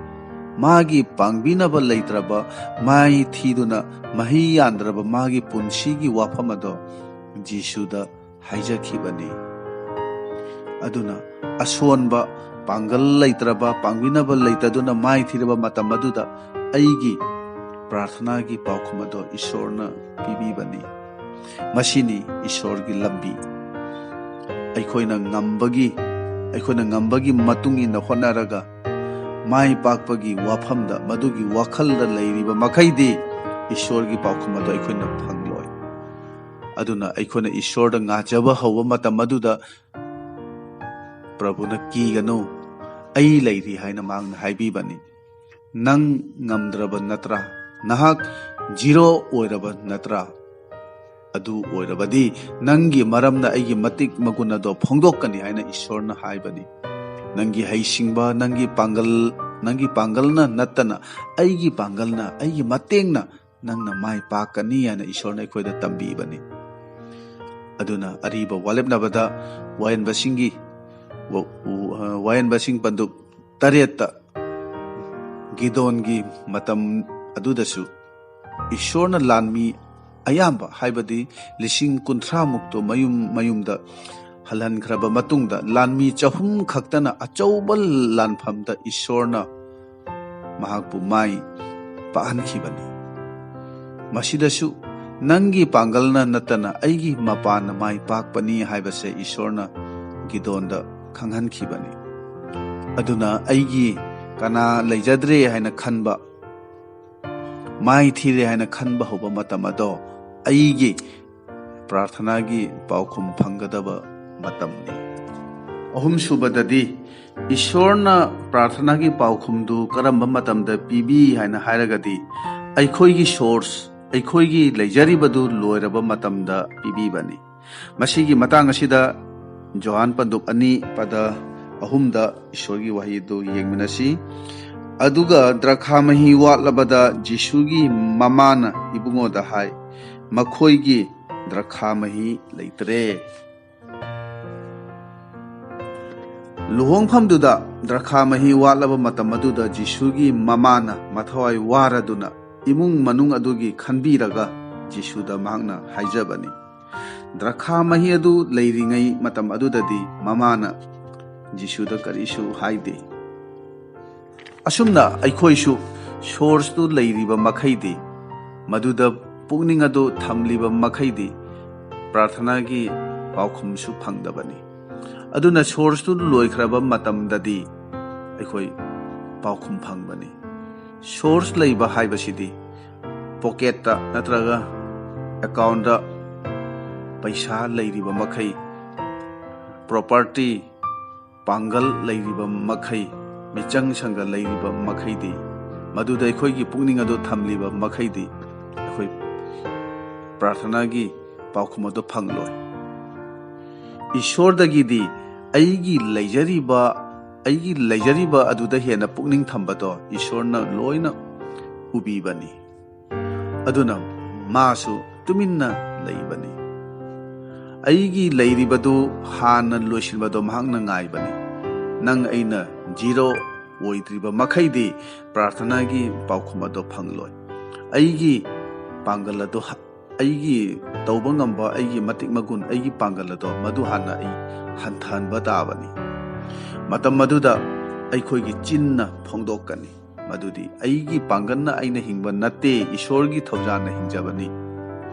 ꯃꯥꯒꯤ ꯄꯥꯡꯕꯤꯅꯕ ꯂꯩꯇ꯭ꯔꯕ, ꯃꯥꯏ ꯊꯤꯗꯨꯅ ꯃꯍꯩ ꯌꯥꯟꯗ꯭ꯔꯕ ꯃꯥꯒꯤ ꯄꯨꯟꯁꯤꯒꯤ ꯋꯥꯐꯝ ꯑꯗꯣ ꯖꯤꯁꯨꯗ ꯍꯥꯏꯖꯈꯤꯕꯅꯤ꯫ ꯑꯗꯨꯅ ꯑꯁꯣꯟꯕ, ꯄꯥꯡꯒꯜ ꯂꯩꯇ꯭ꯔꯕ, ꯄꯥꯡꯕꯤꯅꯕ ꯂꯩꯇꯗꯨꯅ ꯃꯥꯏ ꯊꯤꯔꯕ ꯃꯇꯝ ꯑꯗꯨꯗ ꯑꯩꯒꯤ ꯄ꯭ꯔꯥꯔꯊꯅꯥꯒꯤ ꯄꯥꯎꯈꯨꯝ ꯑꯗꯣ ꯏꯁꯣꯔꯅ ꯄꯤꯕꯤꯕꯅꯤ꯫ ꯃꯁꯤꯅꯤ ꯏꯁꯣꯔꯒꯤ ꯂꯝꯕꯤ꯫ ꯑꯩꯈꯣꯏꯅ ꯉꯝꯕꯒꯤ, ꯑꯩꯈꯣꯏꯅ ꯉꯝꯕꯒꯤ ꯃꯇꯨꯡ ꯏꯟꯅ ꯍꯣꯠꯅꯔꯒ ꯃꯥꯏ ꯄꯥꯛꯄꯒꯤ ꯋꯥꯐꯝꯗ, ꯃꯗꯨꯒꯤ ꯋꯥꯈꯜꯗ ꯂꯩꯔꯤꯕ ꯃꯈꯩꯗꯤ ꯏꯁꯣꯔꯒꯤ ꯄꯥꯎꯈꯨꯝ ꯑꯗꯣ ꯑꯩꯈꯣꯏꯅ ꯐꯪꯂꯣꯏ꯫ ꯑꯗꯨꯅ ꯑꯩꯈꯣꯏꯅ ꯏꯁꯣꯔꯗ ꯉꯥꯖꯕ ꯍꯧꯕ ꯃꯇꯝ ꯑꯗꯨꯗ ꯄ꯭ꯔꯚꯨꯅ "ꯀꯤꯒꯅꯨ, ꯑꯩ ꯂꯩꯔꯤ" ꯍꯥꯏꯅ ꯃꯍꯥꯛꯅ ꯍꯥꯏꯕꯤꯕꯅꯤ꯫ "ꯅꯪ ꯉꯝꯗ꯭ꯔꯕ ꯅꯠꯇ꯭ꯔꯥ? ꯅꯍꯥꯛ ꯖꯤꯔꯣ ꯑꯣꯏꯔꯕ ꯅꯠꯇ꯭ꯔꯥ? ꯑꯗꯨ ꯑꯣꯏꯔꯕꯗꯤ ꯅꯪꯒꯤ ꯃꯔꯝꯅ ꯑꯩꯒꯤ ꯃꯇꯤꯛ ꯃꯒꯨꯟ ꯑꯗꯣ ꯐꯣꯡꯗꯣꯛꯀꯅꯤ" ꯍꯥꯏꯅ ꯏꯁꯣꯔꯅ ꯍꯥꯏꯕꯅꯤ꯫ ꯅꯪꯒꯤ ꯍꯩꯁꯤꯡꯕ, ꯅꯪꯒꯤ ꯄꯥꯡꯒꯜ, ꯅꯪꯒꯤ ꯄꯥꯡꯒꯜꯅ ꯅꯠꯇꯅ ꯑꯩꯒꯤ ꯄꯥꯡꯒꯜꯅ, ꯑꯩꯒꯤ ꯃꯇꯦꯡꯅ ꯅꯪꯅ ꯃꯥꯏ ꯄꯥꯛꯀꯅꯤ ꯍꯥꯏꯅ ꯏꯁꯣꯔꯅ ꯑꯩꯈꯣꯏꯗ ꯇꯝꯕꯤꯕꯅꯤ꯫ ꯑꯗꯨꯅ ꯑꯔꯤꯕ ꯋꯥꯂꯦꯞꯅꯕꯗ ꯋꯥꯌꯦꯟꯕꯁꯤꯡꯒꯤ ꯋꯥ-, ꯎ-, ꯑ, ꯋꯥꯌꯦꯟꯕꯁꯤꯡ ꯄꯟꯗꯨꯞ ꯇꯔꯦꯠꯇ ꯒꯤꯗꯣꯟꯒꯤ ꯃꯇꯝ ꯑꯗꯨꯗꯁꯨ ꯏꯁꯣꯔꯅ ꯂꯥꯟꯃꯤ ꯑꯌꯥꯝꯕ, ꯍꯥꯏꯕꯗꯤ ꯂꯤꯁꯤꯡ ꯀꯨꯟꯊ꯭ꯔꯥ ꯃꯨꯛꯇꯣ ꯃꯌꯨꯝ ꯃꯌꯨꯝꯗ ꯍꯜꯍꯟꯈ꯭ꯔꯕ ꯃꯇꯨꯡꯗ, ꯂꯥꯟꯃꯤ ꯆꯍꯨꯝ ꯈꯛꯇꯅ ꯑꯆꯧꯕ ꯂꯥꯟꯐꯝꯗ ꯏꯁꯣꯔꯅ ꯃꯍꯥꯛꯄꯨ ꯃꯥꯏ ꯄꯥꯛꯍꯟꯈꯤꯕꯅꯤ꯫ ꯃꯁꯤꯗꯁꯨ "ꯅꯪꯒꯤ ꯄꯥꯡꯒꯜꯅ ꯅꯠꯇꯅ ꯑꯩꯒꯤ ꯃꯄꯥꯟꯅ ꯃꯥꯏ ꯄꯥꯛꯄꯅꯤ" ꯍꯥꯏꯕꯁꯦ ꯏꯁꯣꯔꯅ ꯒꯤꯗꯣꯟꯗ ꯈꯪꯍꯟꯈꯤꯕꯅꯤ꯫ ꯑꯗꯨꯅ ꯑꯩꯒꯤ ꯀꯅꯥ ꯂꯩꯖꯗ꯭ꯔꯦ ꯍꯥꯏꯅ ꯈꯟꯕ, ꯃꯥꯏ ꯊꯤꯔꯦ ꯍꯥꯏꯅ ꯈꯟꯕ ꯍꯧꯕ ꯃꯇꯝ ꯑꯗꯣ ꯑꯩꯒꯤ ꯄ꯭ꯔꯥꯔꯊꯅꯥꯒꯤ ꯄꯥꯎꯈꯨꯝ ꯐꯪꯒꯗꯕ ꯃꯇꯝꯅꯤ꯫ ꯑꯍꯨꯝꯁꯨꯕꯗꯗꯤ, ꯏꯁꯣꯔꯅ ꯄ꯭ꯔꯥꯔꯊꯅꯥꯒꯤ ꯄꯥꯎꯈꯨꯝꯗꯨ ꯀꯔꯝꯕ ꯃꯇꯝꯗ ꯄꯤꯕꯤ ꯍꯥꯏꯅ ꯍꯥꯏꯔꯒꯗꯤ, ꯑꯩꯈꯣꯏꯒꯤ ꯁꯣꯔꯁ, ꯑꯩꯈꯣꯏꯒꯤ ꯂꯩꯖꯔꯤꯕꯗꯨ ꯂꯣꯏꯔꯕ ꯃꯇꯝꯗ ꯄꯤꯕꯤꯕꯅꯤ꯫ ꯃꯁꯤꯒꯤ ꯃꯇꯥꯡ ꯑꯁꯤꯗ ꯖꯣꯍꯥꯟ ꯄꯟꯗꯨꯞ ꯑꯅꯤ ꯄꯗ ꯑꯍꯨꯝꯗ ꯏꯁꯣꯔꯒꯤ ꯋꯥꯍꯩꯗꯨ ꯌꯦꯡꯃꯤꯟꯅꯁꯤ꯫ "ꯑꯗꯨꯒ ꯗ꯭ꯔꯈꯥ ꯃꯍꯤ ꯋꯥꯠꯂꯕꯗ ꯖꯤꯁꯨꯒꯤ ꯃꯃꯥꯅ ꯏꯕꯨꯡꯉꯣꯗ ꯍꯥꯏ, 'ꯃꯈꯣꯏꯒꯤ ꯗ꯭ꯔꯈꯥ ꯃꯍꯤ ꯂꯩꯇ꯭ꯔꯦ.'" ꯂꯨꯍꯣꯡꯐꯝꯗꯨꯗ ꯗ꯭ꯔꯈꯥ ꯃꯍꯤ ꯋꯥꯠꯂꯕ ꯃꯇꯝ ꯑꯗꯨꯗ ꯖꯤꯁꯨꯒꯤ ꯃꯃꯥꯅ ꯃꯊꯋꯥꯏ ꯋꯥꯔꯗꯨꯅ ꯏꯃꯨꯡ ꯃꯅꯨꯡ ꯑꯗꯨꯒꯤ ꯈꯟꯕꯤꯔꯒ ꯖꯤꯁꯨꯗ ꯃꯍꯥꯛꯅ ꯍꯥꯏꯖꯕꯅꯤ꯫ ꯗ꯭ꯔꯈꯥ ꯃꯍꯤ ꯑꯗꯨ ꯂꯩꯔꯤꯉꯩ ꯃꯇꯝ ꯑꯗꯨꯗꯗꯤ ꯃꯃꯥꯅ ꯖꯤꯁꯨꯗ ꯀꯔꯤꯁꯨ ꯍꯥꯏꯗꯦ꯫ ꯑꯁꯨꯝꯅ ꯑꯩꯈꯣꯏꯁꯨ ꯁꯣꯔꯁꯇꯨ ꯂꯩꯔꯤꯕ ꯃꯈꯩꯗꯤ, ꯃꯗꯨꯗ ꯄꯨꯛꯅꯤꯡ ꯑꯗꯨ ꯊꯝꯂꯤꯕ ꯃꯈꯩꯗꯤ, ꯄ꯭ꯔꯥꯔꯊꯅꯥꯒꯤ ꯄꯥꯎꯈꯨꯝꯁꯨ ꯐꯪꯗꯕꯅꯤ꯫ ꯑꯗꯨꯅ ꯁꯣꯔꯁꯇꯨ ꯂꯣꯏꯈ꯭ꯔꯕ ꯃꯇꯝꯗꯗꯤ ꯑꯩꯈꯣꯏ ꯄꯥꯎꯈꯨꯝ ꯐꯪꯕꯅꯤ꯫ ꯁꯣꯔꯁ ꯂꯩꯕ ꯍꯥꯏꯕꯁꯤꯗꯤ ꯄꯣꯀꯦꯠꯇ ꯅꯠꯇ꯭ꯔꯒ ꯑꯦꯀꯥꯎꯟꯗ ꯄꯩꯁꯥ ꯂꯩꯔꯤꯕ ꯃꯈꯩ, ꯄ꯭ꯔꯣꯄꯔꯇꯤ, ꯄꯥꯡꯒꯜ ꯂꯩꯔꯤꯕ ꯃꯈꯩ, ꯃꯤꯆꯪ ꯁꯪꯒ ꯂꯩꯔꯤꯕ ꯃꯈꯩꯗꯤ, ꯃꯗꯨꯗ ꯑꯩꯈꯣꯏꯒꯤ ꯄꯨꯛꯅꯤꯡ ꯑꯗꯨ ꯊꯝꯂꯤꯕ ꯃꯈꯩꯗꯤ, ꯑꯩꯈꯣꯏ ꯄ꯭ꯔꯥꯔꯊꯅꯥꯒꯤ ꯄꯥꯎꯈꯨꯝ ꯑꯗꯨ ꯐꯪꯂꯣꯏ꯫ ꯏꯁꯣꯔꯗꯒꯤꯗꯤ ꯑꯩꯒꯤ ꯂꯩꯖꯔꯤꯕ, ꯑꯩꯒꯤ ꯂꯩꯖꯔꯤꯕ ꯑꯗꯨꯗ ꯍꯦꯟꯅ ꯄꯨꯛꯅꯤꯡ ꯊꯝꯕꯗꯣ ꯏꯁꯣꯔꯅ ꯂꯣꯏꯅ ꯎꯕꯤꯕꯅꯤ꯫ ꯑꯗꯨꯅ ꯃꯥꯁꯨ ꯇꯨꯃꯤꯟꯅ ꯂꯩꯕꯅꯤ꯫ ꯑꯩꯒꯤ ꯂꯩꯔꯤꯕꯗꯨ ꯍꯥꯟꯅ ꯂꯣꯏꯁꯤꯟꯕꯗꯣ ꯃꯍꯥꯛꯅ ꯉꯥꯏꯕꯅꯤ꯫ ꯅꯪ ꯑꯩꯅ ꯖꯤꯔꯣ ꯑꯣꯏꯗ꯭ꯔꯤꯕ ꯃꯈꯩꯗꯤ ꯄ꯭ꯔꯥꯔꯊꯅꯥꯒꯤ ꯄꯥꯎꯈꯨꯝ ꯑꯗꯣ ꯐꯪꯂꯣꯏ꯫ ꯑꯩꯒꯤ ꯄꯥꯡꯒꯜ ꯑꯗꯣ ꯍ-, ꯑꯩꯒꯤ ꯇꯧꯕ ꯉꯝꯕ, ꯑꯩꯒꯤ ꯃꯇꯤꯛ ꯃꯒꯨꯟ, ꯑꯩꯒꯤ ꯄꯥꯡꯒꯜ ꯑꯗꯣ ꯃꯗꯨ ꯍꯥꯟꯅ ꯑꯩ ꯍꯟꯊꯍꯟꯕ ꯇꯥꯕꯅꯤ꯫ ꯃꯇꯝ ꯑꯗꯨꯗ ꯑꯩꯈꯣꯏꯒꯤ ꯆꯤꯟꯅ ꯐꯣꯡꯗꯣꯛꯀꯅꯤ ꯃꯗꯨꯗꯤ, "ꯑꯩꯒꯤ ꯄꯥꯡꯒꯜꯅ ꯑꯩꯅ ꯍꯤꯡꯕ ꯅꯠꯇꯦ, ꯏꯁꯣꯔꯒꯤ ꯊꯧꯖꯥꯜꯅ ꯍꯤꯡꯖꯕꯅꯤ"꯫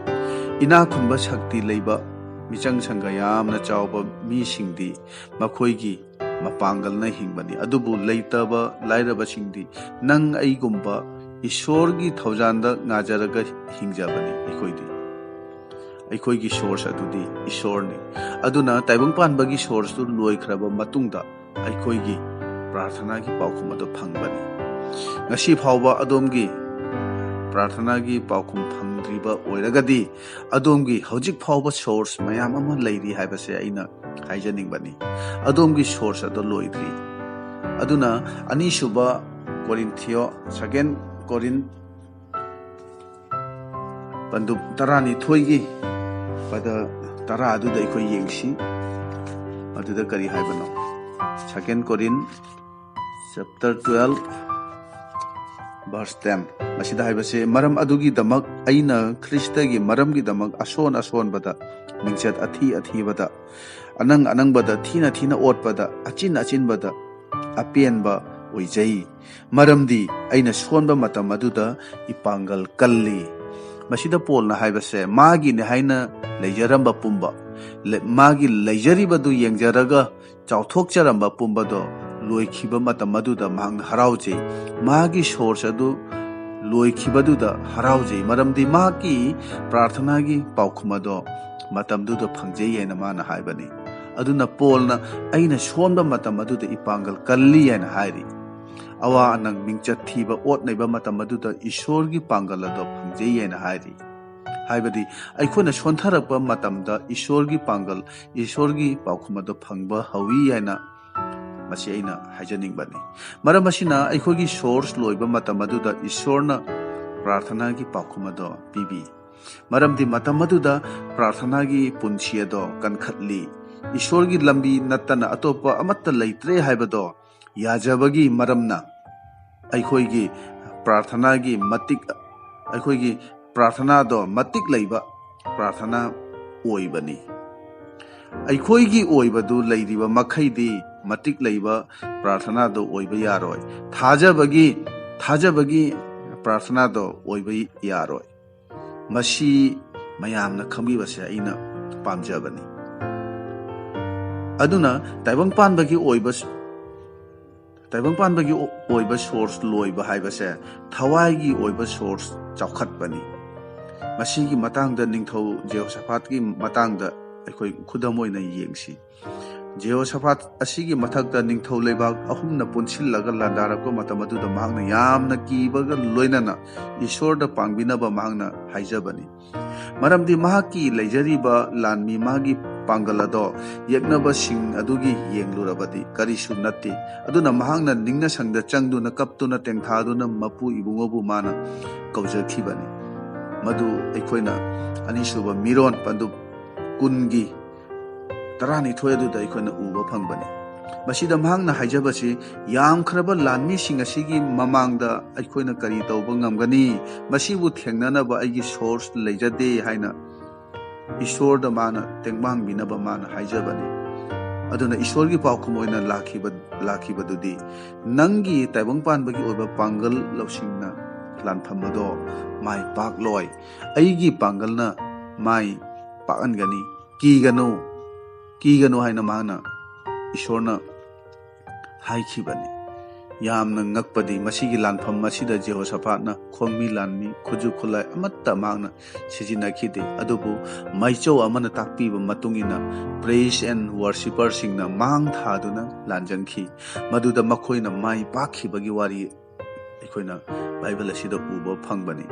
ꯏꯅꯥꯛ ꯈꯨꯟꯕ, ꯁꯛꯇꯤ ꯂꯩꯕ, ꯃꯤꯆꯪ ꯁꯪꯒ ꯌꯥꯝꯅ ꯆꯥꯎꯕ ꯃꯤꯁꯤꯡꯗꯤ ꯃꯈꯣꯏꯒꯤ ꯃꯄꯥꯡꯒꯜꯅ ꯍꯤꯡꯕꯅꯤ꯫ ꯑꯗꯨꯕꯨ ꯂꯩꯇꯕ ꯂꯥꯏꯔꯕꯁꯤꯡꯗꯤ ꯅꯪ ꯑꯩꯒꯨꯝꯕ ꯏꯁꯣꯔꯒꯤ ꯊꯧꯖꯥꯜꯗ ꯉꯥꯖꯔꯒ ꯍꯤꯡꯖꯕꯅꯤ ꯑꯩꯈꯣꯏꯗꯤ꯫ ꯑꯩꯈꯣꯏꯒꯤ source ꯑꯗꯨꯗꯤ ꯏꯁꯣꯔꯅꯤ꯫ ꯑꯗꯨꯅ ꯇꯥꯏꯕꯪ ꯄꯥꯟꯕꯒꯤ source ꯇꯨ ꯂꯣꯏꯈ꯭ꯔꯕ ꯃꯇꯨꯡꯗ ꯑꯩꯈꯣꯏꯒꯤ ꯄ꯭ꯔꯥꯔꯊꯅꯥꯒꯤ ꯄꯥꯎꯈꯨꯝ ꯑꯗꯨ ꯐꯪꯕꯅꯤ꯫ ꯉꯁꯤ ꯐꯥꯎꯕ ꯑꯗꯣꯝꯒꯤ ꯄ꯭ꯔꯥꯔꯊꯅꯥꯒꯤ ꯄꯥꯎꯈꯨꯝ ꯐꯪꯗ꯭ꯔꯤꯕ ꯑꯣꯏꯔꯒꯗꯤ, ꯑꯗꯣꯝꯒꯤ ꯍꯧꯖꯤꯛ ꯐꯥꯎꯕ source ꯃꯌꯥꯝ ꯑꯃ ꯂꯩꯔꯤ ꯍꯥꯏꯕꯁꯦ ꯑꯩꯅ ꯍꯥꯏꯖꯅꯤꯡꯕꯅꯤ꯫ ꯑꯗꯣꯝꯒꯤ source ꯑꯗꯨ ꯂꯣꯏꯗ꯭ꯔꯤ꯫ ꯑꯗꯨꯅ ꯑꯅꯤꯁꯨꯕ ꯀꯣꯔꯤꯟꯊꯤꯌꯣ, Second Corinth, ꯄꯟꯗꯨꯞ ꯇꯔꯥꯅꯤꯊꯣꯏꯒꯤ ꯄꯗ ꯇꯔꯥ ꯑꯗꯨꯗ ꯑꯩꯈꯣꯏ ꯌꯦꯡꯁꯤ꯫ ꯑꯗꯨꯗ ꯀꯔꯤ ꯍꯥꯏꯕꯅꯣ? Second Corinth chapter twelve, verse ten꯫ ꯃꯁꯤꯗ ꯍꯥꯏꯕꯁꯦ, "ꯃꯔꯝ ꯑꯗꯨꯒꯤꯗꯃꯛ ꯑꯩꯅ ꯈ꯭ꯔꯤꯁꯇꯒꯤ ꯃꯔꯝꯒꯤꯗꯃꯛ ꯑꯁꯣꯟ ꯑꯁꯣꯟꯕꯗ, ꯃꯤꯡꯆꯠ ꯑꯊꯤ ꯑꯊꯤꯕꯗ, ꯑꯅꯪ ꯑꯅꯪꯕꯗ, ꯊꯤꯅ ꯊꯤꯅ ꯑꯣꯠꯄꯗ, ꯑꯆꯤꯟ ꯑꯆꯤꯟꯕꯗ ꯑꯄꯦꯟꯕ ꯑꯣꯏꯖꯩ꯫ ꯃꯔꯝꯗꯤ ꯑꯩꯅ ꯁꯣꯟꯕ ꯃꯇꯝ ꯑꯗꯨꯗ ꯏꯄꯥꯡꯒꯜ ꯀꯜꯂꯤ"꯫ ꯃꯁꯤꯗ ꯄꯣꯜꯅ ꯍꯥꯏꯕꯁꯦ, ꯃꯥꯒꯤꯅꯦ ꯍꯥꯏꯅ ꯂꯩꯖꯔꯝꯕ ꯄꯨꯝꯕ, ꯂꯦ-, ꯃꯥꯒꯤ ꯂꯩꯖꯔꯤꯕꯗꯨ ꯌꯦꯡꯖꯔꯒ ꯆꯥꯎꯊꯣꯛꯆꯔꯝꯕ ꯄꯨꯝꯕꯗꯣ ꯂꯣꯏꯈꯤꯕ ꯃꯇꯝ ꯑꯗꯨꯗ ꯃꯍꯥꯛꯅ ꯍꯔꯥꯎꯖꯩ꯫ ꯃꯥꯒꯤ source ꯑꯗꯨ ꯂꯣꯏꯈꯤꯕꯗꯨꯗ ꯍꯔꯥꯎꯖꯩ, ꯃꯔꯝꯗꯤ ꯃꯍꯥꯛꯀꯤ ꯄ꯭ꯔꯥꯔꯊꯅꯥꯒꯤ ꯄꯥꯎꯈꯨꯝ ꯑꯗꯣ ꯃꯇꯝꯗꯨꯗ ꯐꯪꯖꯩ ꯍꯥꯏꯅ ꯃꯥꯅ ꯍꯥꯏꯕꯅꯤ꯫ ꯑꯗꯨꯅ ꯄꯣꯜꯅ "ꯑꯩꯅ ꯁꯣꯟꯕ ꯃꯇꯝ ꯑꯗꯨꯗ ꯏꯄꯥꯡꯒꯜ ꯀꯜꯂꯤ" ꯍꯥꯏꯅ ꯍꯥꯏꯔꯤ꯫ ꯑꯋꯥ ꯑꯅꯪ, ꯃꯤꯡꯆꯠ ꯊꯤꯕ, ꯑꯣꯠ ꯅꯩꯕ ꯃꯇꯝ ꯑꯗꯨꯗ ꯏꯁꯣꯔꯒꯤ ꯄꯥꯡꯒꯜ ꯑꯗꯣ ꯐꯪꯖꯩ ꯍꯥꯏꯅ ꯍꯥꯏꯔꯤ꯫ ꯍꯥꯏꯕꯗꯤ ꯑꯩꯈꯣꯏꯅ ꯁꯣꯟꯊꯔꯛꯄ ꯃꯇꯝꯗ ꯏꯁꯣꯔꯒꯤ ꯄꯥꯡꯒꯜ, ꯏꯁꯣꯔꯒꯤ ꯄꯥꯎꯈꯨꯝ ꯑꯗꯣ ꯐꯪꯕ ꯍꯧꯏ ꯍꯥꯏꯅ ꯃꯁꯤ ꯑꯩꯅ ꯍꯥꯏꯖꯅꯤꯡꯕꯅꯤ꯫ ꯃꯔꯝ ꯑꯁꯤꯅ ꯑꯩꯈꯣꯏꯒꯤ source ꯂꯣꯏꯕ ꯃꯇꯝ ꯑꯗꯨꯗ ꯏꯁꯣꯔꯅ ꯄ꯭ꯔꯥꯔꯊꯅꯥꯒꯤ ꯄꯥꯎꯈꯨꯝ ꯑꯗꯣ ꯄꯤꯕꯤ꯫ ꯃꯔꯝꯗꯤ ꯃꯇꯝ ꯑꯗꯨꯗ ꯄ꯭ꯔꯥꯔꯊꯅꯥꯒꯤ ꯄꯨꯟꯁꯤ ꯑꯗꯣ ꯀꯟꯈꯠꯂꯤ꯫ ꯏꯁꯣꯔꯒꯤ ꯂꯝꯕꯤ ꯅꯠꯇꯅ ꯑꯇꯣꯞꯄ ꯑꯃꯠꯇ ꯂꯩꯇ꯭ꯔꯦ ꯍꯥꯏꯕꯗꯣ ꯌꯥꯖꯕꯒꯤ ꯃꯔꯝꯅ ꯑꯩꯈꯣꯏꯒꯤ ꯄ꯭ꯔꯥꯔꯊꯅꯥꯒꯤ ꯃꯇꯤꯛ, ꯑꯩꯈꯣꯏꯒꯤ ꯄ꯭ꯔꯥꯔꯊꯅꯥꯗꯣ ꯃꯇꯤꯛ ꯂꯩꯕ ꯄ꯭ꯔꯥꯔꯊꯅꯥ ꯑꯣꯏꯕꯅꯤ꯫ ꯑꯩꯈꯣꯏꯒꯤ ꯑꯣꯏꯕꯗꯨ ꯂꯩꯔꯤꯕ ꯃꯈꯩꯗꯤ ꯃꯇꯤꯛ ꯂꯩꯕ ꯄ꯭ꯔꯥꯔꯊꯅꯥꯗꯣ ꯑꯣꯏꯕ ꯌꯥꯔꯣꯏ꯫ ꯊꯥꯖꯕꯒꯤ ꯊꯥꯖꯕꯒꯤ ꯄ꯭ꯔꯥꯔꯊꯅꯥꯗꯣ ꯑꯣꯏꯕ ꯌꯥꯔꯣꯏ꯫ ꯃꯁꯤ ꯃꯌꯥꯝꯅ ꯈꯪꯕꯤꯕꯁꯦ ꯑꯩꯅ ꯄꯥꯝꯖꯕꯅꯤ꯫ ꯑꯗꯨꯅ ꯇꯥꯏꯕꯪ ꯄꯥꯟꯕꯒꯤ ꯑꯣꯏꯕ ꯇꯥꯏꯕꯪ ꯄꯥꯟꯕꯒꯤ ꯑꯣꯏꯕ ꯁꯣꯔꯁ ꯂꯣꯏꯕ ꯍꯥꯏꯕꯁꯦ ꯊꯋꯥꯏꯒꯤ ꯑꯣꯏꯕ ꯁꯣꯔꯁ ꯆꯥꯎꯈꯠꯄꯅꯤ꯫ ꯃꯁꯤꯒꯤ ꯃꯇꯥꯡꯗ ꯅꯤꯡꯊꯧ ꯖꯦꯍꯣꯁꯥꯐꯥꯠꯀꯤ ꯃꯇꯥꯡꯗ ꯑꯩꯈꯣꯏ ꯈꯨꯗꯝ ꯑꯣꯏꯅ ꯌꯦꯡꯁꯤ꯫ ꯖꯦꯍꯣꯁꯥꯐꯥꯠ ꯑꯁꯤꯒꯤ ꯃꯊꯛꯇ ꯅꯤꯡꯊꯧ ꯂꯩꯕꯥꯛ ꯑꯍꯨꯝꯅ ꯄꯨꯟꯁꯤꯜꯂꯒ ꯂꯥꯟꯗꯥꯔꯛꯄ ꯃꯇꯝ ꯑꯗꯨꯗ ꯃꯍꯥꯛꯅ ꯌꯥꯝꯅ ꯀꯤꯕꯒ ꯂꯣꯏꯅꯅ ꯏꯁꯣꯔꯗ ꯄꯥꯡꯕꯤꯅꯕ ꯃꯍꯥꯛꯅ ꯍꯥꯏꯖꯕꯅꯤ꯫ ꯃꯔꯝꯗꯤ ꯃꯍꯥꯛꯀꯤ ꯂꯩꯖꯔꯤꯕ ꯂꯥꯟꯃꯤ, ꯃꯥꯒꯤ ꯄꯥꯡꯒꯜ ꯑꯗꯣ ꯌꯦꯛꯅꯕꯁꯤꯡ ꯑꯗꯨꯒꯤ ꯌꯦꯡꯂꯨꯔꯕꯗꯤ ꯀꯔꯤꯁꯨ ꯅꯠꯇꯦ꯫ ꯑꯗꯨꯅ ꯃꯍꯥꯛꯅ ꯅꯤꯡꯅꯁꯪꯗ ꯆꯪꯗꯨꯅ ꯀꯞꯇꯨꯅ ꯇꯦꯡꯊꯥꯗꯨꯅ ꯃꯄꯨ ꯏꯕꯨꯡꯉꯣꯕꯨ ꯃꯥꯅ ꯀꯧꯖꯈꯤꯕꯅꯤ꯫ ꯃꯗꯨ ꯑꯩꯈꯣꯏꯅ ꯑꯅꯤꯁꯨꯕ ꯃꯤꯔꯣꯟ ꯄꯟꯗꯨꯞ ꯀꯨꯟꯒꯤ ꯇꯔꯥꯅꯤꯊꯣꯏ ꯑꯗꯨꯗ ꯑꯩꯈꯣꯏꯅ ꯎꯕ ꯐꯪꯕꯅꯤ꯫ ꯃꯁꯤꯗ ꯃꯍꯥꯛꯅ ꯍꯥꯏꯖꯕꯁꯤ, "ꯌꯥꯝꯈ꯭ꯔꯕ ꯂꯥꯟꯃꯤꯁꯤꯡ ꯑꯁꯤꯒꯤ ꯃꯃꯥꯡꯗ ꯑꯩꯈꯣꯏꯅ ꯀꯔꯤ ꯇꯧꯕ ꯉꯝꯒꯅꯤ? ꯃꯁꯤꯕꯨ ꯊꯦꯡꯅꯅꯕ ꯑꯩꯒꯤ ꯁꯣꯔꯁ ꯂꯩꯖꯗꯦ" ꯍꯥꯏꯅ ꯏꯁꯣꯔꯗ ꯃꯥꯅ ꯇꯦꯡꯕꯥꯡꯕꯤꯅꯕ ꯃꯥꯅ ꯍꯥꯏꯖꯕꯅꯤ꯫ ꯑꯗꯨꯅ ꯏꯁꯣꯔꯒꯤ ꯄꯥꯎꯈꯨꯝ ꯑꯣꯏꯅ ꯂꯥꯛꯈꯤꯕ ꯂꯥꯛꯈꯤꯕꯗꯨꯗꯤ, "ꯅꯪꯒꯤ ꯇꯥꯏꯕꯪ ꯄꯥꯟꯕꯒꯤ ꯑꯣꯏꯕ ꯄꯥꯡꯒꯜ ꯂꯧꯁꯤꯡꯅ ꯂꯥꯟꯐꯝ ꯑꯗꯣ ꯃꯥꯏ ꯄꯥꯛꯂꯣꯏ꯫ ꯑꯩꯒꯤ ꯄꯥꯡꯒꯜꯅ ꯃꯥꯏ ꯄꯥꯛꯍꯟꯒꯅꯤ꯫ ꯀꯤꯒꯅꯨ, ꯀꯤꯒꯅꯨ" ꯍꯥꯏꯅ ꯃꯍꯥꯛꯅ, ꯏꯁꯣꯔꯅ ꯍꯥꯏꯈꯤꯕꯅꯤ꯫ ꯌꯥꯝꯅ ꯉꯛꯄꯗꯤ, ꯃꯁꯤꯒꯤ ꯂꯥꯟꯐꯝ ꯑꯁꯤꯗ ꯖꯦꯍꯣꯁꯥꯐꯥꯠꯅ ꯈꯣꯡꯃꯤ ꯂꯥꯟꯃꯤ, ꯈꯨꯠꯁꯨ ꯈꯨꯠꯂꯥꯏ ꯑꯃꯠꯇ ꯃꯍꯥꯛꯅ ꯁꯤꯖꯤꯟꯅꯈꯤꯗꯦ꯫ ꯑꯗꯨꯕꯨ ꯃꯥꯏꯆꯧ ꯑꯃꯅ ꯇꯥꯛꯄꯤꯕ ꯃꯇꯨꯡ ꯏꯟꯅ, praise and worshipperꯁꯤꯡꯅ ꯃꯥꯡ ꯊꯥꯗꯨꯅ ꯂꯥꯟꯖꯪꯈꯤ꯫ ꯃꯗꯨꯗ ꯃꯈꯣꯏꯅ ꯃꯥꯏ ꯄꯥꯛꯈꯤꯕꯒꯤ ꯋꯥꯔꯤ ꯑꯩꯈꯣꯏꯅ ꯕꯥꯏꯕꯜ ꯑꯁꯤꯗ ꯎꯕ ꯐꯪꯕꯅꯤ꯫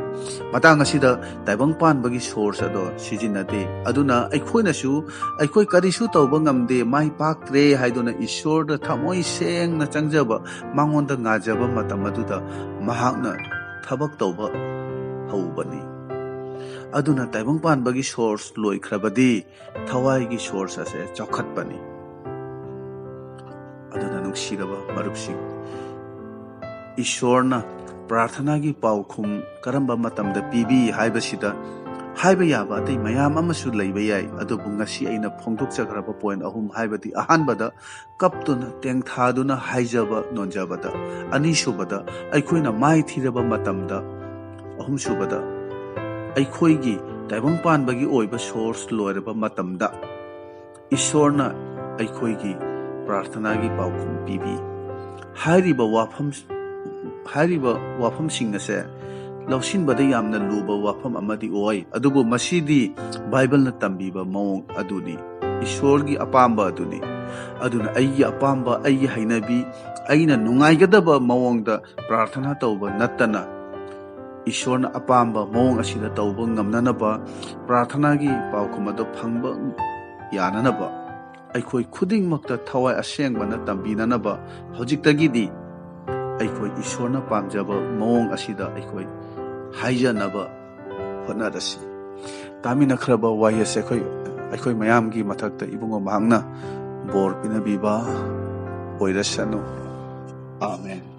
ꯃꯇꯥꯡ ꯑꯁꯤꯗ ꯇꯥꯏꯕꯪ ꯄꯥꯟꯕꯒꯤ ꯁꯣꯔꯁ ꯑꯗꯣ ꯁꯤꯖꯤꯟꯅꯗꯦ꯫ ꯑꯗꯨꯅ ꯑꯩꯈꯣꯏꯅꯁꯨ, "ꯑꯩꯈꯣꯏ ꯀꯔꯤꯁꯨ ꯇꯧꯕ ꯉꯝꯗꯦ, ꯃꯥꯏ ꯄꯥꯛꯇ꯭ꯔꯦ" ꯍꯥꯏꯗꯨꯅ ꯏꯁꯣꯔꯗ ꯊꯃꯣꯏ ꯁꯦꯡꯅ ꯆꯪꯖꯕ, ꯃꯉꯣꯟꯗ ꯉꯥꯖꯕ ꯃꯇꯝ ꯑꯗꯨꯗ ꯃꯍꯥꯛꯅ ꯊꯕꯛ ꯇꯧꯕ ꯍꯧꯕꯅꯤ꯫ ꯑꯗꯨꯅ ꯇꯥꯏꯕꯪ ꯄꯥꯟꯕꯒꯤ ꯁꯣꯔꯁ ꯂꯣꯏꯈ꯭ꯔꯕꯗꯤ ꯊꯋꯥꯏꯒꯤ ꯁꯣꯔꯁ ꯑꯁꯦ ꯆꯥꯎꯈꯠꯄꯅꯤ꯫ ꯑꯗꯨꯅ ꯅꯨꯡꯁꯤꯔꯕ ꯃꯔꯨꯞꯁꯤꯡ, ꯏꯁꯣꯔꯅ ꯄ꯭ꯔꯥꯔꯊꯅꯥꯒꯤ ꯄꯥꯎꯈꯨꯝ ꯀꯔꯝꯕ ꯃꯇꯝꯗ ꯄꯤꯕꯤ ꯍꯥꯏꯕꯁꯤꯗ ꯍꯥꯏꯕ ꯌꯥꯕ ꯑꯇꯩ ꯃꯌꯥꯝ ꯑꯃꯁꯨ ꯂꯩꯕ ꯌꯥꯏ, ꯑꯗꯨꯕꯨ ꯉꯁꯤ ꯑꯩꯅ ꯐꯣꯡꯗꯣꯛꯆꯈ꯭ꯔꯕ ꯄꯣꯏꯟ ꯑꯍꯨꯝ, ꯍꯥꯏꯕꯗꯤ ꯑꯍꯥꯟꯕꯗ ꯀꯞꯇꯨꯅ ꯇꯦꯡꯊꯥꯗꯨꯅ ꯍꯥꯏꯖꯕ ꯅꯣꯟꯖꯕꯗ, ꯑꯅꯤꯁꯨꯕꯗ ꯑꯩꯈꯣꯏꯅ ꯃꯥꯏ ꯊꯤꯔꯕ ꯃꯇꯝꯗ, ꯑꯍꯨꯝꯁꯨꯕꯗ ꯑꯩꯈꯣꯏꯒꯤ ꯇꯥꯏꯕꯪ ꯄꯥꯟꯕꯒꯤ ꯑꯣꯏꯕ ꯁꯣꯔꯁ ꯂꯣꯏꯔꯕ ꯃꯇꯝꯗ ꯏꯁꯣꯔꯅ ꯑꯩꯈꯣꯏꯒꯤ ꯄ꯭ꯔꯥꯔꯊꯅꯥꯒꯤ ꯄꯥꯎꯈꯨꯝ ꯄꯤꯕꯤ꯫ ꯍꯥꯏꯔꯤꯕ ꯋꯥꯐꯝ ꯍꯥꯏꯔꯤꯕ ꯋꯥꯐꯝꯁꯤꯡ ꯑꯁꯦ ꯂꯧꯁꯤꯟꯕꯗ ꯌꯥꯝꯅ ꯂꯨꯕ ꯋꯥꯐꯝ ꯑꯃꯗꯤ ꯑꯣꯏ, ꯑꯗꯨꯕꯨ ꯃꯁꯤꯗꯤ ꯕꯥꯏꯕꯜꯅ ꯇꯝꯕꯤꯕ ꯃꯑꯣꯡ ꯑꯗꯨꯅꯤ, ꯏꯁꯣꯔꯒꯤ ꯑꯄꯥꯝꯕ ꯑꯗꯨꯅꯤ꯫ ꯑꯗꯨꯅ ꯑꯩꯒꯤ ꯑꯄꯥꯝꯕ, ꯑꯩꯒꯤ ꯍꯩꯅꯕꯤ, ꯑꯩꯅ ꯅꯨꯡꯉꯥꯏꯒꯗꯕ ꯃꯑꯣꯡꯗ ꯄ꯭ꯔꯥꯔꯊꯅꯥ ꯇꯧꯕ ꯅꯠꯇꯅ, ꯏꯁꯣꯔꯅ ꯑꯄꯥꯝꯕ ꯃꯑꯣꯡ ꯑꯁꯤꯗ ꯇꯧꯕ ꯉꯝꯅꯅꯕ ꯄ꯭ꯔꯥꯔꯊꯅꯥꯒꯤ ꯄꯥꯎꯈꯨꯝ ꯑꯗꯨ ꯐꯪꯕ ꯌꯥꯅꯅꯕ ꯑꯩꯈꯣꯏ ꯈꯨꯗꯤꯡꯃꯛꯇ ꯊꯋꯥꯏ ꯑꯁꯦꯡꯕꯅ ꯇꯝꯕꯤꯅꯅꯕ ꯍꯧꯖꯤꯛꯇꯒꯤꯗꯤ ꯑꯩꯈꯣꯏ ꯏꯁꯣꯔꯅ ꯄꯥꯝꯖꯕ ꯃꯑꯣꯡ ꯑꯁꯤꯗ ꯑꯩꯈꯣꯏ ꯍꯥꯏꯖꯅꯕ ꯍꯣꯠꯅꯔꯁꯤ꯫ ꯇꯥꯃꯤꯟꯅꯈ꯭ꯔꯕ ꯋꯥꯍꯩ ꯑꯁꯦ ꯑꯩꯈꯣꯏ, ꯑꯩꯈꯣꯏ ꯃꯌꯥꯝꯒꯤ ꯃꯊꯛꯇ ꯏꯕꯨꯡꯉꯣ ꯃꯍꯥꯛꯅ ꯕꯣꯔ ꯄꯤꯅꯕꯤꯕ ꯑꯣꯏꯔꯁꯅꯨ꯫ ꯑꯥꯃꯦꯟ꯫